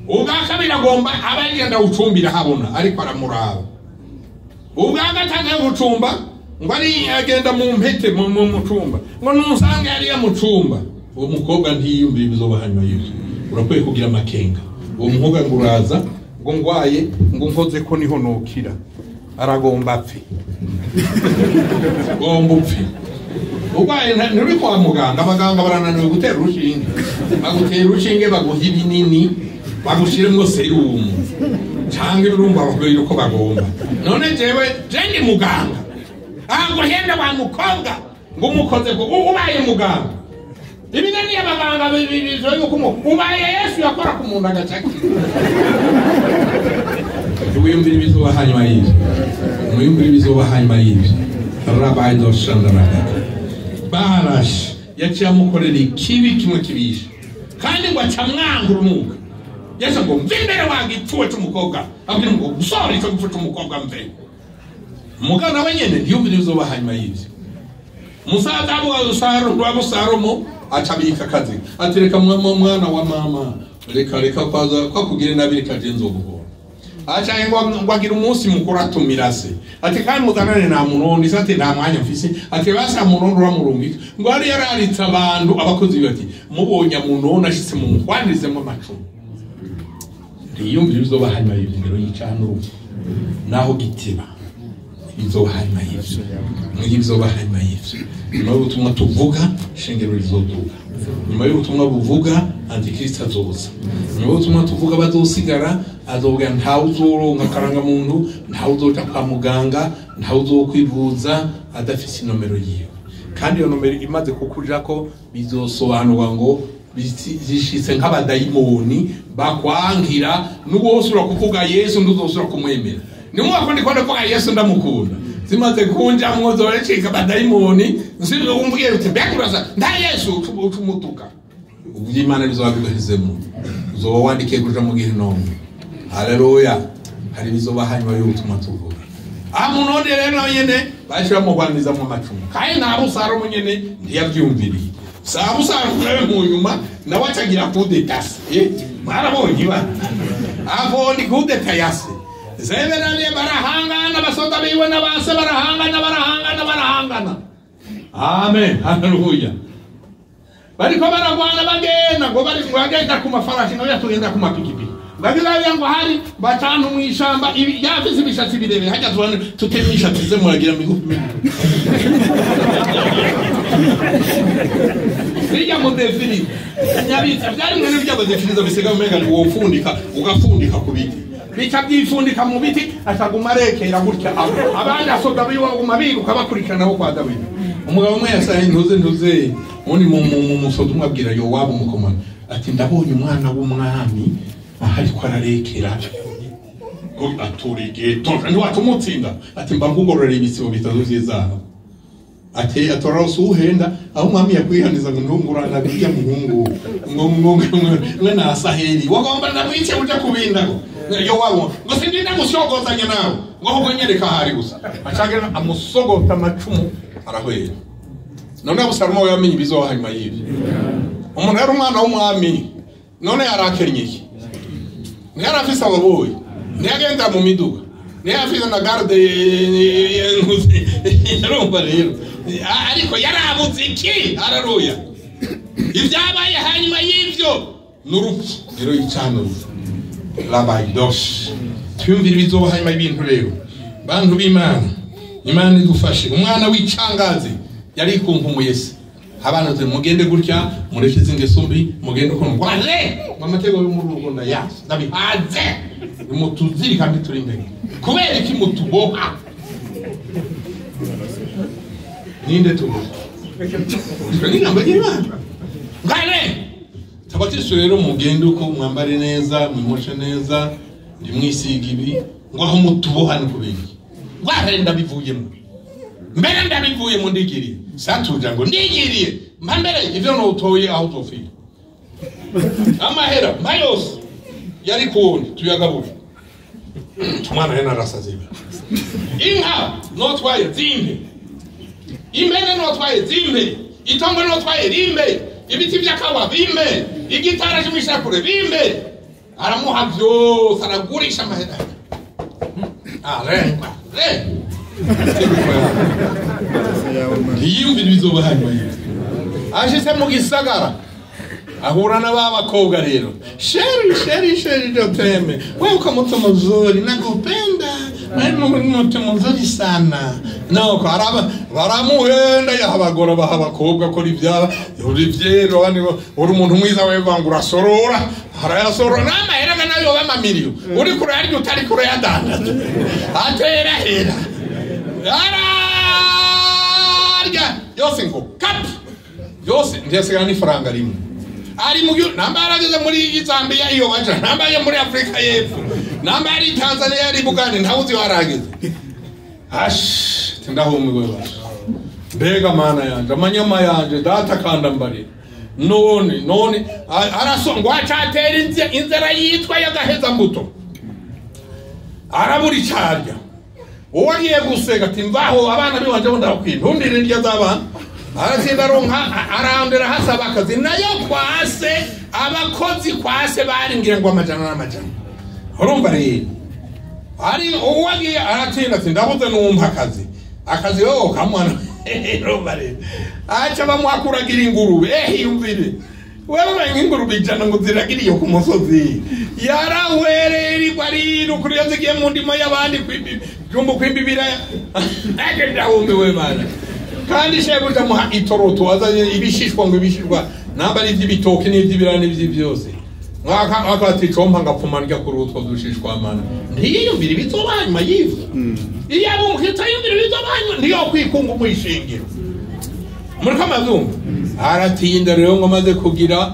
Ubwa kabiri agomba abagenda ucumbira habona ariko aramuraba. Ubwa gatatu gucumba ngo ari agenda mu mpete mu mucumba ngo nusange ari ya mucumba. Uwo mukobwa ntiyumvira ibizoba hanyuma y'ivyo. Urakwiye kugira amakenga. Uwo mukobwa ngo uraza ngo ngwaye ngo nkoze ko niho nokira. Aragomba apfe. Gomba upfe. Ugwaye nturi kwa muganga, abaganga barananiwe gutera urushinge. Bagutera urushinge baguha ibinini, bagushiremwo serumu. Cyangwa ibirumba bakubwira uko bagomba. None jewe je ndi muganga. Ngo henda wa mukobwa ngo umukoze ko ubaye muganga. Ibinani y'abaganga bibizo yuko ubaye Yesu yakora ku muntu agacaki. Wiyumvira ibizoba hanyuma y'ivyo. Mwiyumvira ibizoba hanyuma y'ivyo. Rabaidoshandaraka. Barash yaciye amukorera ikibi kimwe kibisha. Kandi ngo aca mwanga urunuka. Yesu ngo mve imbere wange ipfuwe c'umukobwa. Abwira ngo gusora ico gipfu c'umukobwa mve. Mugabo nawe nyene ntiyumvira ibizoba hanyuma y'ivyo. Musaza wa Salomo aca abika akazi. Ati reka mwana wa mama reka reka kwaza kwa kugira nabi reka je nzoguhora. Aca ngo agira umunsi mukuru atumira se. Ati kandi muzanane na Amunoni, se ati nta mwanya mfise. Ati basi Amunoni uramurungika. Ngo ari yararitse abantu abakozi bati mubonye Amunoni ashitse mu muhwanizemo amacumu. Ntiyumvira ibizoba hanyuma y'ivyo yica n'urupfu. Naho giteba. Ibizoba hanyuma y'ivyo, ibizoba hanyuma y'ivyo. Nyuma y'ubutumwa tuvuga, shengero rizoduga. Nyuma y'ubutumwa buvuga, antikristo azoza. Nyuma y'ubutumwa tuvuga, bazosigara azovuga ntawe uzoronka akarangamuntu, ntawe uzoja kwa muganga, ntawe uzokwivuza adafise inomero yiwe. Kandi iyo nomero imaze kukujako, bizosobanurwa ngo zishitse nk'abadayimoni bakwangira, n'uwosura kuvuga Yesu nduzosura kumwemera. Ni mwako ndiko ndavuga Yesu ndamukunda, zimaze kunjamwo zorecika abadayimoni. Nsibyo umbwiye uti mbega urasa nda Yesu, ucumutuka. Iby'Imana bizoba bigahizemo, uzoba wandikiye kuja mu gihinomu. Haleluya. Hari ibizoba hanyuma y'ubutumwa tuvuga. Amunoni rero nawe nyene bahise bamuhwaniza mu macumu, kandi na Abusalomu nyene ntiyavyumviriye. Sa Abusalomu nawe mu nyuma nawe acagira kudeta se, mwarabonye ba avo ni kudeta yase zeberanye, barahangana abasoda biwe n'abase, barahangana, barahangana, barahangana. Amen, haleluya. Bariko baragwana, bagenda ngo bari bagenda ku mafarashi, nawe yatugenda ku mapikipiki. Bagirayo ngo hari batanu mu ishamba, yafise ibishatsi birebire hajya tubone tutema imishatsi ze muragira migufi bijya mu defili nyabitsa byari mwene bijya mu defili bisiga umenga ni wofundika ugafundika ku biti, bica byifundika mu biti, ataguma arekera gutya. Abandi asoda biwe baguma biruka bakurikirana bo kwa Dawidi. Umugabo umwe yasaye ntuze ntuze undi mu musozi umwe abwira Yowabu umukomano ati ndabonye umwana w'umwami aha ariko ararekera aturige ntiwatumutsinda. Ati mba nkugororera ibisibo bitatu vy'izahabu. Ati atora usuhenda aho umwami yakwihaniza ngo ntungurana bijya muhungu ngo ngo mwe na Asaheli wagomba ndamwice uja kubindago. Yowabu ngo sindinda gusogozanya nawe, ngo ahubwo nyereka ahari gusa. Acagira amusogota amacumu arahwera. None Abusalomu yamenye ibizoba hanyuma y'ivyo. Umuntu yari umwana w'umwami, none yarakennye iki? Ntiyari afise ababoyi, ntiyagenda mu miduga, ntiyari afise na garde. Urumva rero, ariko yarabuze iki? Haleluya. Ibyabaye hanyuma y'ivyo n'urupfu rero, yicana urupfu labayidosh. Twiyumvire ibizoba hanyuma y'ibintu rero, bantu b'Imana. Imana idufashe. Umwana w'icangazi yari ikunkumbuye se. Abana tuti mugende gutya, mureke izi ngeso mbi, mugende uko ngware mu amategeko yo muri rugo ndayazi ndabihaze, nimutuziri kandi turi imbere. Kubera iki mutuboha? Ninde tuboha? Ni namba y'Imana ngware. Tabatisu rero mugende uko, mwambare neza, mwimoshe neza, ndimwisiga ibi, ngo aho mutuboha ni kubera iki? Ngware ndabivuyemo mbere, ndabivuyemo, ndigiriye satuja ngo ndigiriye mpa mbere ivyo nutoye aho uzofira amahera mpa yose yari kuwundi tuyagabure. Umwana yari narasaziba. Inka notwaye zimpe, impene notwaye zimpe, itongo notwaye rimpe, ibiti vy'akawa bimpe, igitara c'imishakure bimpe. Aramuha vyose, aragurisha amahera arengwa re. Ntiyiyumvira ibizoba hanyuma y'ivyo. Ashitse mu gisagara ahura na ba bakobwa rero. Chérie, chérie, chérie, je t'aime, wewe uko mtu mzuri, nakupenda wewe, mtu mzuri sana. Nuko araba baramuhenda, yahabagora baha abakobwa kora ivyaba uri vyero uri umuntu mwiza wewe, ngo urasorora, arayasorora n'amahera nayo b'amamiliyo uri kurayarya utari kurayadandaza atera hera ararya yose ngo kapi yose, ntiyasigara n'ifaranga rimwe. Ari mu gihugu namba yarageze muri Zambia iyo baja, namba yo muri Afrika y'Epfo, namba yari Tanzania, yari Bugande, ntawuzi warageze. Ash tindahumiwe basha, mbega mana yanje, amanyama yanje data kandambarira. None araso ngo acatera inzara yitwa y'agaheza mbuto, arabura icarya. Uwo agiye gusega ati mvaho abana biwanje bo ndabakwiye, ntundire indya z'abana. Aratsinda aronka, arandera hasaba akazi nayo kwase abakozi kwase bari ngira ngo amajana n'amajana. Urumva rero ari uwo agiye aratsinda ati ndabuze numpa akazi, akazi wowe kamwana. Urumva rero aca bamuhakuragira ingurube. Yumvire wewe, nk'ingurube 100 ngo ziragiriye ku musozi, yarawereye irigwa rero kuri iyo zigiye mu ndimo y'abandi. Jumbo kwimbibira agenda wumiwe mana. Kandi shebuja muha itoroto azanye ibishishwa ngo ibishishwa namba ari iby'ibitoki n'iby'ibirani n'ibyo byose. Mwaka akati chompa ngapfuma ndya kuri utwo dushishwa mana. Ntiyiyumvira ibizobanywa yivu. Iyo abo umukristo yumvira ibizobanywa ndiyo kwikunga umwishingiro. Muri kamazungu aratinda rero ngo maze kugira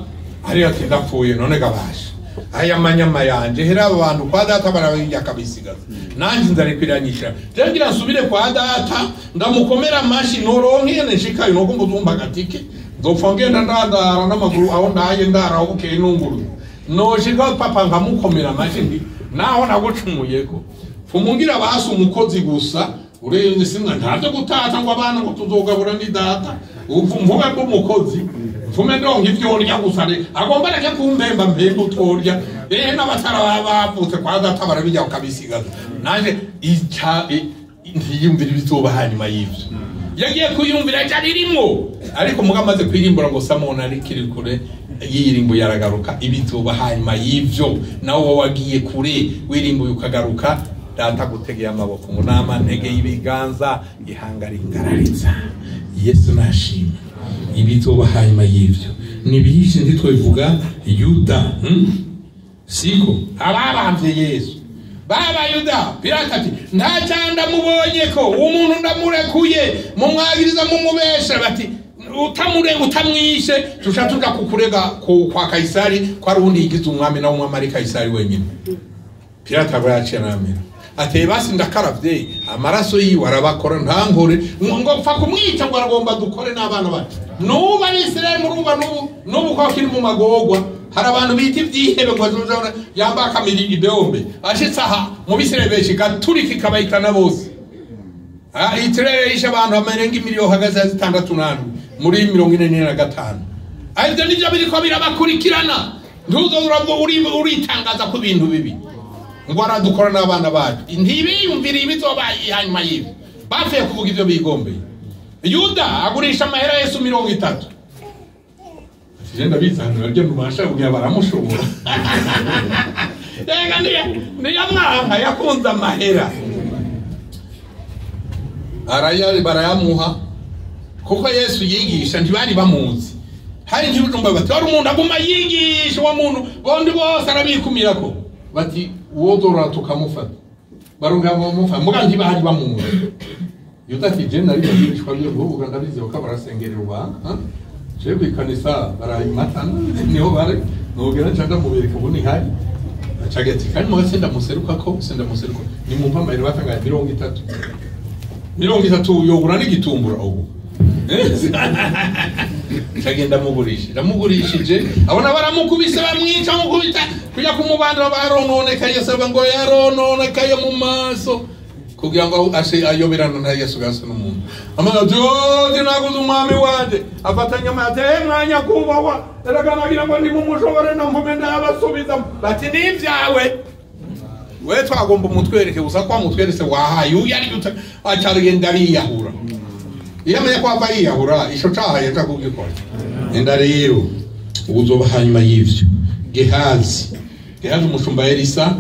ari ati ndapfuye none gabasha. Aya manyama yanje hera abantu kwa data barabijya kabisigaza. Nanje nzarikwiranyisha. Je ngira nsubire kwa data ndamukomera amashi noronke nshikayo nuko nguzumba gatike. Nzopfa ngenda ndandara n'amaguru aho ndaye ndara ubukeye nunguru. Noshika papa nkamukomera amashi ndi naho nagucumuyeko. Fumungira basi umukozi gusa urenze simwa ntavyo gutata ngo abana ngo tuzogabura ni data. Mvuga ngo umukozi mvume ndonka ivyo ndya gusa agomba reke kumpemba mpemba utorya n'abatara bavutse kwa data barabijya ukabisigaza. Nanje ntiyumvira ibizoba hanyuma y'ivyo. Yagiye kuyumvira cyaririmwo ariko muga amaze kwirimbura ngo Samona ari kiri kure yirimbo yaragaruka ibizoba hanyuma y'ivyo. Nawe wowe wagiye kure wirimbuye ukagaruka data gutegeye amaboko ngo nama ntege y'ibiganza ihangarigarariza. Yesu nashima ibizoba hanyuma y'ivyo ni byinshi ntitwivuga Yuda siko ababamvye Yesu baba Yuda. Pilato ati nta cyanda mubonye ko umuntu ndamurekuye mumwagiriza mumubesha bati utamure utamwishe tusha tuja kukurega kwa Kaisari kwa rundi yigize umwami na umwami ari Kaisari wenyine. Pilato abayaciye namira ati basi ndakaravye amaraso yiwe arabakora ntankore ngo pfa kumwica ngo aragomba dukore n'abana bacu. Nubu abisirayeli muruba nubu kwa kiri mu magogwa hari abantu bita ivyihebe ngo azuzabona yamba akamiri ibehombe ashitse aha mu bisirayeli benshi gaturika ikabayitana bose. Itirere yishe abantu amarenga imiliyoni hagaze 67 muri 45. Ariko nivyo biriko birabakurikirana. Ntuzo uritangaza ku bintu bibi ngo aradukora n'abana bacu. Ntibiyumvira ibizoba hanyuma y'ibi. Bapfuye kuvuga ivyo bigombeye. Yuda agurisha amahera Yesu 30. Ati bizanura ryo mubasha kugira baramushobora. Yega niya yakunze amahera. Arayari barayamuha kuko Yesu yigisha ntibari bamuzi. Hari ntibujumba bati wari umuntu aguma yigisha wa muntu bondi bose arabikumirako. Bati wodora tukamufata. Barunga bamufa muga ntibari bamuzi. Yuda ati je nari yigishwa byo guhuga ndabizi ko barasengererwa je kwikanisa barayimatana niho bari nogera nshaka mubereka ubu ni hari acagati kandi muga senda museruka ko senda museruka ni mumpa amahera batanga 30 30 yogura n'igitumbura ubu Chagenda mugurisha ndamugurishije abona baramukubise bamwica mukubita kujya kumubandura barononekaye saba ngo yarononekaye mu maso kugira ngo ashe ayoberana na Yesu gasa n'umuntu. Amana joje naguze umwami wanje afatanya amate mwanya kubawa eraganagira ngo ndi mumushobore na mpume ndabasubiza bati nivyawe we twagomba umutwereke gusa kwa mutwerese wahaye uyu ari acaragenda ariyahura. Iyo amenye ko ava yiyahura ico cahaye aja kugikora. Enda rero uzoba hanyuma y'ivyo Gehazi umushumba Elisa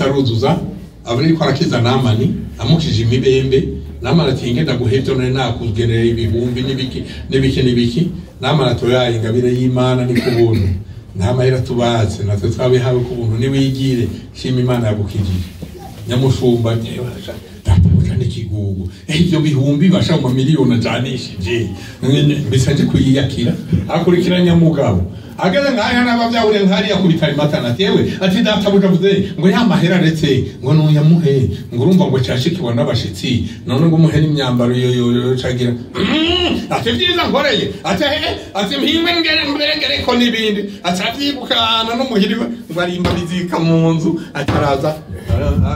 aruzuza abari ko arakiza Namani amukije imibembe. Namani ati ngenda guhevyo none nakugerera ibihumbi n'ibiki n'ibiki n'ibiki. Namani atoyaye ingabire y'Imana ni kubuntu nta mahera tubatse natwe twabihawe kubuntu niwigire shima Imana yagukijije. Nyamushumba ati databuja n'ikigugu ivyo bihumbi basha mu miliyoni ajanishije mbese nje kuyiyakira. Akurikira nyamugabo ageze nkaya n'abavyahure nkariya kubitari matana atewe ati databuja vuze ngo ya mahera retse ngo nunyamuhe ngo urumva ngo cyashikiwa n'abashitsi none ngo umuhe n'imyambaro yo cagira ati vyiza nkoreye ati ati mpimwe ngere mbere ngere ko nibindi acavyibukana no muhiri ngo arimba bizika mu nzu ataraza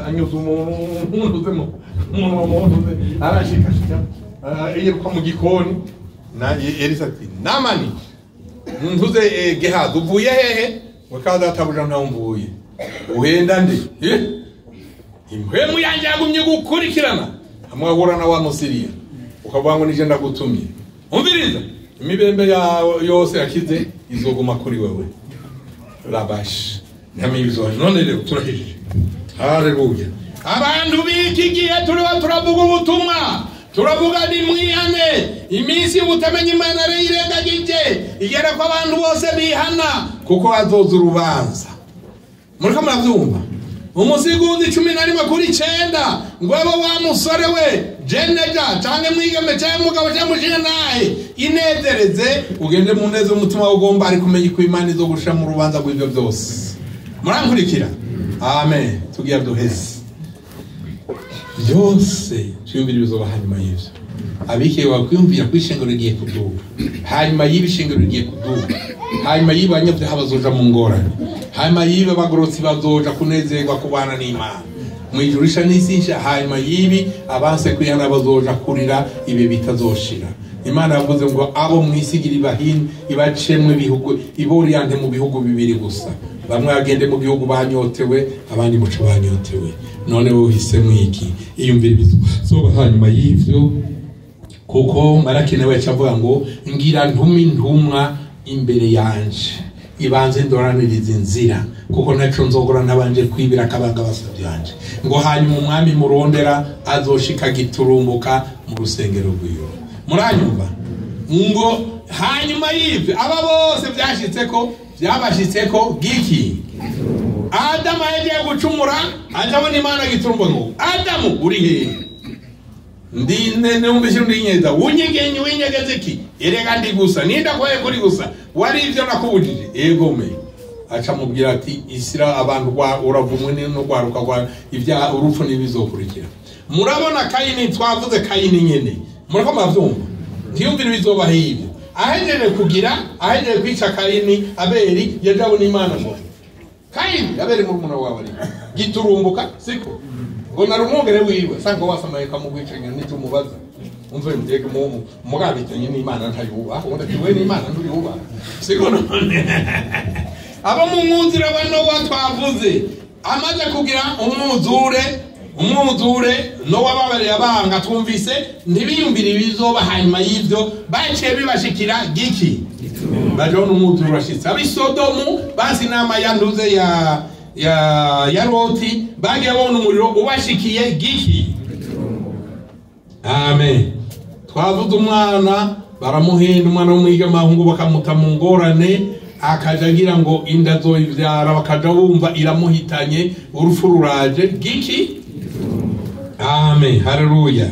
anyuze umuntu uzemo umuntu arashika yiruka mu gikoni na Elisa ati Namani ntuze Gehazi uvuye hehe ngo ka databuja ntamvuye uhenda nde impwemu yanjye yagumye gukurikirana amwahura na wa Musiriya ukavuga ngo nije ndagutumye umviriza imibembe yawe yose yakize izoguma kuri wewe rabash nyamibizo. None rero turahije. Haleluya. Abantu b'iki gihe turiho turavuga ubutumwa, turavuga ni mwihane. Iminsi y'ubutamenya Imana rero irengagije, igera ko abantu bose bihana, kuko hazoza urubanza. Muriko muravyumva? Umusiguzi 11:9 ngo abo wa musore we jeneja canke mwigeme canke mugabo canke mushinga nahe, inezereze ugende mu neza umutima ugomba, ari kumenya ko Imana izogusha mu rubanza rw'ivyo byose. Murankurikira? Amen. Tugiye duheze byose, twiyumvire ibizoba hanyuma y'ivyo. Abikewe bakwiyumvira ko ishengero rigiye kuduga, hanyuma y'ibi ishengero rigiye kuduga, hanyuma y'ibi abanyabyaha bazoja mu ngorane, hanyuma y'ibi abagororotsi bazoja kunezerwa kubana n'Imana mu ijuru isha n'isi nsha, hanyuma y'ibi abanse kwihana bazoja kurira ibi bitazoshira. Imana yavuze ngo abo mwisigira ibahini ibacemwe ibihugu, iboriyante mu bihugu bibiri gusa, bamwe bagende mu gihugu banyotewe, abandi muco banyotewe. None wowe uhisemo iki? Iyumvire ibizoba hanyuma y'ivyo, kuko Malaki nawe yaca avuga ngo ngira ntumi ntumwa imbere yanje ibanze ndoraniriza inzira, kuko ntaco nzogora ntabanje kwibira akabanga basavye yanje. Ngo hanyuma umwami murondera azoshika giturumbuka mu rusengero rwiwe. Muranyumva? Ngo hanyuma y'ivyo aba bose vyashitseko, byabashitseko giki? Adamu yagiye gucumura ajabona Imana giturumbuka ngo Adamu uri hehe? Ndi numvise ndi nyeza unyegenye winyegeze iki? Erega ndi gusa ninda kwaye kuri gusa wari ivyo nakubujije. Ego me aca mubwira ati isira abantu kwa uravumwe no kwaruka kwa ibya urupfu nibizokurikira. Murabona Kayini, twavuze Kayini nyene, murako muravyumva, ntiyumvire bizoba hivyo. Ahejeje kugira, ahejeje kwica Kayini, Abeli yajabona Imana ngo Kayini Abeli murumuna wawe ari giturumbuka, siko ngo narumwongere wiwe sanga wasamaye kamugwicenya n'icumubaza umve muteke mu mugabitanye n'Imana ntayubaha, ubundi ati we n'Imana ntuyubaha, siko none abo mu mwuzure wa Nowa twavuze amaze kugira umwuzure Nowa babereye abanga, twumvise ntibiyumvire ibizoba hanyuma y'ivyo, baciye bibashikira giki? Baje n'umwuzure urashitse. Abisodomu basi inama yanduze ya Loti, bagiye babona umuriro ubashikiye giki? Amen. Twavuze umwana baramuhenda, umwana w'umwigamahungu bakamuta mu ngorane, akaja agira ngo inda zoyivyara, bakaja bumva iramuhitanye, urupfu ruraje giki? Amen. Haleluya.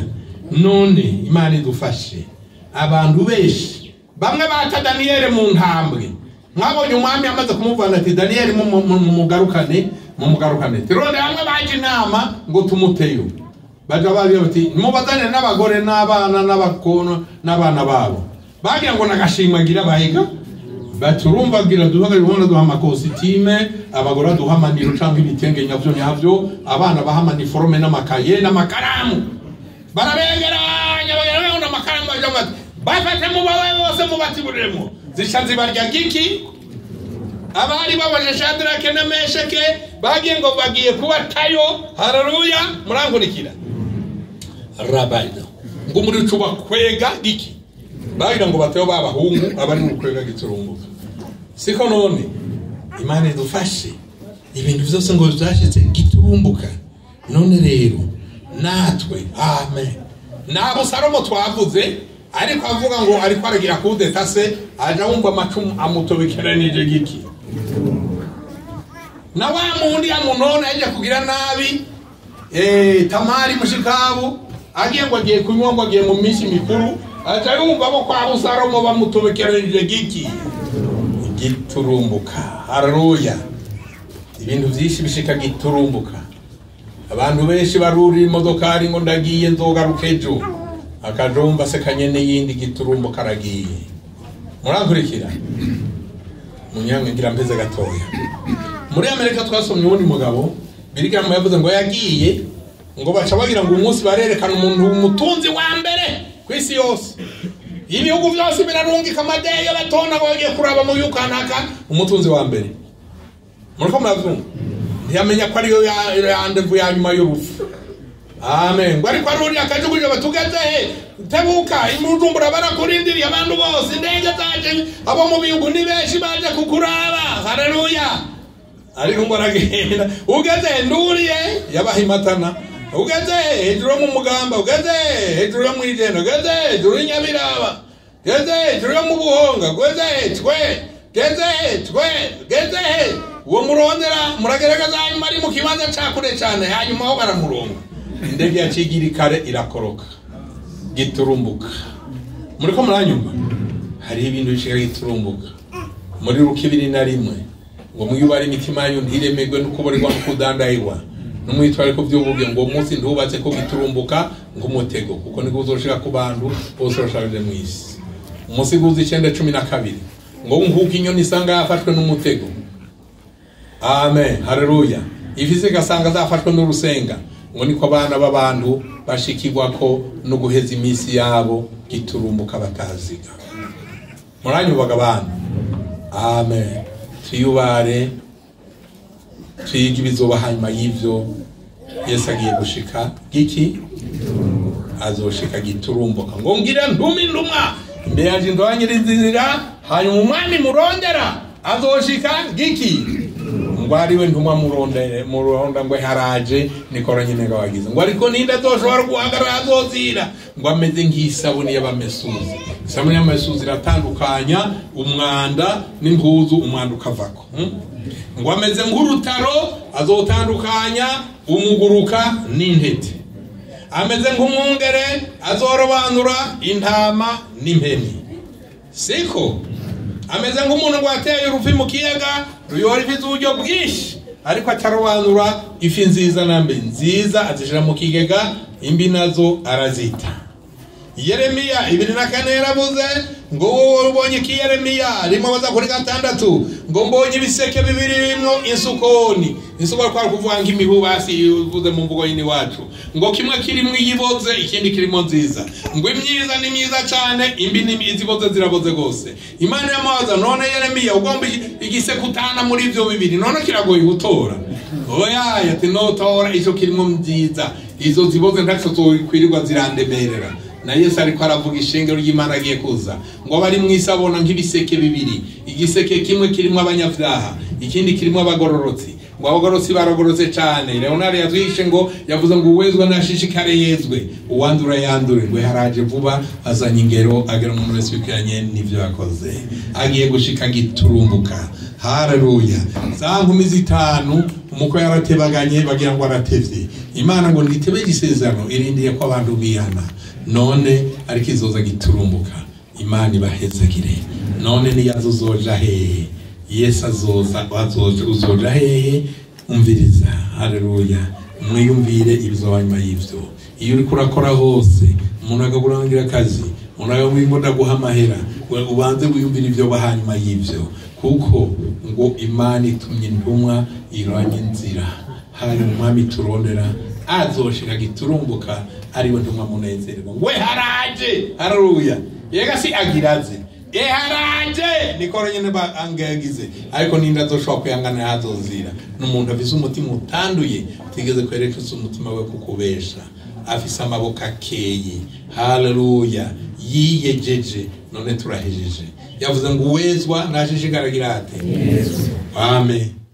None Imana idufashe. Abantu benshi bamwe bata Daniyeli mu ntambwe, mwabonye umwami amaze kumuvana ati Daniyeli mumugarukane, mumugarukane. Tironde bamwe baje inama ngo tumuteyo, baja babyo bati mubazane n'abagore n'abana n'abakono n'abana babo, bagira ngo nagashimagira bahiga baturumbagira duhaga ubona duha amakositime, abagore duha amaniro canke ibitenge nyavyo nyavyo, abana baha amaniforome n'amakaye n'amakaramu, barabegeranya bagera n'amakaramu baja bati bafate mu bawe bose mubatiburemo zisha zibarya giki? Abari babaje Shadrake na Mesheke bagiye ngo bagiye kubatayo. Haleluya. Murankurikira? Rabaida ngo muri cuba kwega giki? Bagira ngo batayo babahungu abari mu kwega giturumbuka, siko none Imana idufashe ibintu byose ngo byashitse giturumbuka. None rero natwe amen. Nabo Salomo twavuze ariko avuga ngo ariko aragira kudeta se aja wumva amacumu amutobekeranije giki? Na wa mundi amunona yaje kugira nabi Tamari mushikabu agiye ngo agiye kunywa ngo agiye mu minsi mikuru, aja yumva bo kwa Salomo bamutobekeranije giki? Giturumbuka. Haleluya. Ibintu byinshi bishika giturumbuka. Abantu benshi baruri imodokari ngo ndagiye nzogaruka ejo, akajomba se kanyene yindi giturumbuka aragiye. Murankurikira? Munyange ngira mpeze gatoya. Muri Amerika twasomye uwundi mugabo Billy yavuze ngo yagiye ngo baca bagira ngo umunsi barerekana umuntu umutunzi wa mbere ku isi yose, ibihugu byose birarungika amadeyo batona ngo bagiye kuraba mu yukanaka umutunzi wa mbere. Muriko muravyumva? Ntiyamenya ko ariyo yandevu ya nyuma y'urupfu. Amen. Ngo ariko aruriya akajuguje batugeze he? Tebuka imujumbura barakurindiriye abantu bose, indege zaje, abo mu bihugu ni benshi baje kukuraba. Haleluya. Ariko ngo aragenda ugeze nduriye yabahimatana, ugeze hejuru mu Mugamba, ugeze hejuru mu Ijenda, ugeze hejuru y'Nyabiraba, ugeze hejuru mu Buhonga, ugeze twe, geze twe, geze uwo murondera murageragaza. Hanyuma ari mu kibanza ca kure cane, hanyuma aho baramuronga indege ya Cigirikare irakoroka giturumbuka. Muriko muranyumva? Hari ibintu bishika giturumbuka. Muri Luka 21 ngo mwiyubare imitima yanyu ntiremerwe no kuborerwa no kudandayirwa n'umwitware ko by'ubuge, ngo umunsi ntubatse ko giturumbuka nk'umutego, kuko niko uzoshika ku bantu bose bashaje mu isi. Umusiguzi 9:12 ngo nkuko inyoni isanga yafashwe n'umutego. Amen, haleluya. Ifise gasanga zafashwe n'urusenga, ngo niko abana b'abantu bashikirwa ko no guheza iminsi yabo giturumbuka bataziga. Muranyubaga abantu? Amen. Twiyubare, twige ibizoba hanyuma y'ivyo. Yesu agiye gushika giki, azoshika giturumbuka. Ngo ngira ntumi ndumwa imbere yaje ndwanyiriza inzira, hanyuma umwami murondera azoshika giki, ngo ariwe ntumwa murondere muronda, ngo haraje nikora nyine gawagize. Ngo ariko ninde azoshobora guhagarara azozira? Ngo ameze nk'isabuni y'abamesuzi. Isabuni y'abamesuzi iratandukanya umwanda n'impuzu, umwanda ukavako. Ngo ameze nk'urutaro azotandukanya umuguruka n'intete. Ameze nk'umwungere azorobanura intama n'impene. Siko ameze nk'umuntu ngo ateye urufi mu kiyaga ruyora ifi z'uburyo bwinshi, ariko atarobanura ifi nziza na mbi. Nziza azishira mu kigega, imbi nazo arazita. Yeremiya 2:4 yaravuze ngo wowe ubonye ki? Yeremiya rimwe baza kuri 6 ngo mbonye ibiseke bibiri birimwo insukoni. Insuko kwa kuvuga nk'imihubasi uvuze mu mvugo yini wacu, ngo kimwe kirimwo iyiboze ikindi kirimo nziza, ngo imyiza ni myiza cyane, imbi ni iziboze ziraboze gose. Imana yamubaza none Yeremiya ugomba igisekutana muri ivyo bibiri, none kiragoye gutora? Oya, ati notora ico kirimo nziza, izo ziboze ntaco zokwirirwa zirandemerera. Na Yesu ariko aravuga ishengero ry'Imana agiye kuza, ngo abari mwisi abona nk'ibiseke bibiri, igiseke kimwe kirimo abanyabyaha, ikindi kirimo abagororotsi. Ngo abagororotsi baragororotse cyane. Leonard yatwigishe ngo yavuze ngo uwezwa nashishikare yezwe, uwandura yandure. Ngo haraje vuba azanye ingero agera umuntu wese bikwiranye n'ivyo yakoze. Agiye gushika giturumbuka. Haleluya. Za nkumi zitanu umukwe yaratebaganye bagira ngo aratevye. Imana ngo nditebe isezerano irindiye ko abantu bihana. None ariko izoza giturumbuka. Imana ibahezagire. None niyazozoja hehe? Yesu azoza, azoza uzoja hehe? Umviriza. Haleluya. Mwiyumvire ibizoba nyuma y'ivyo. Iyo uriko urakora hose, umuntu akakurangira akazi, umuntu akaguha guha amahera, ubanze wiyumvire ivyo hanyuma y'ivyo, kuko ngo Imana itumye intumwa iranye inzira. Hari umwami turondera azoshika giturumbuka, ariwe ntumwa munezerwa. We haraje. Haleluya. Yega si agiraze. Haraje nikoro nyene bangagize, ariko ninda azoshobora kwihangana azozira. N'umuntu afise umutima utanduye utigeze kwerekeza umutima we kukubesha, afise amaboko akeye. Haleluya. Yiyejeje. None turahejeje. Yavuze ngo uwezwa nashishikaragira ate? Amen.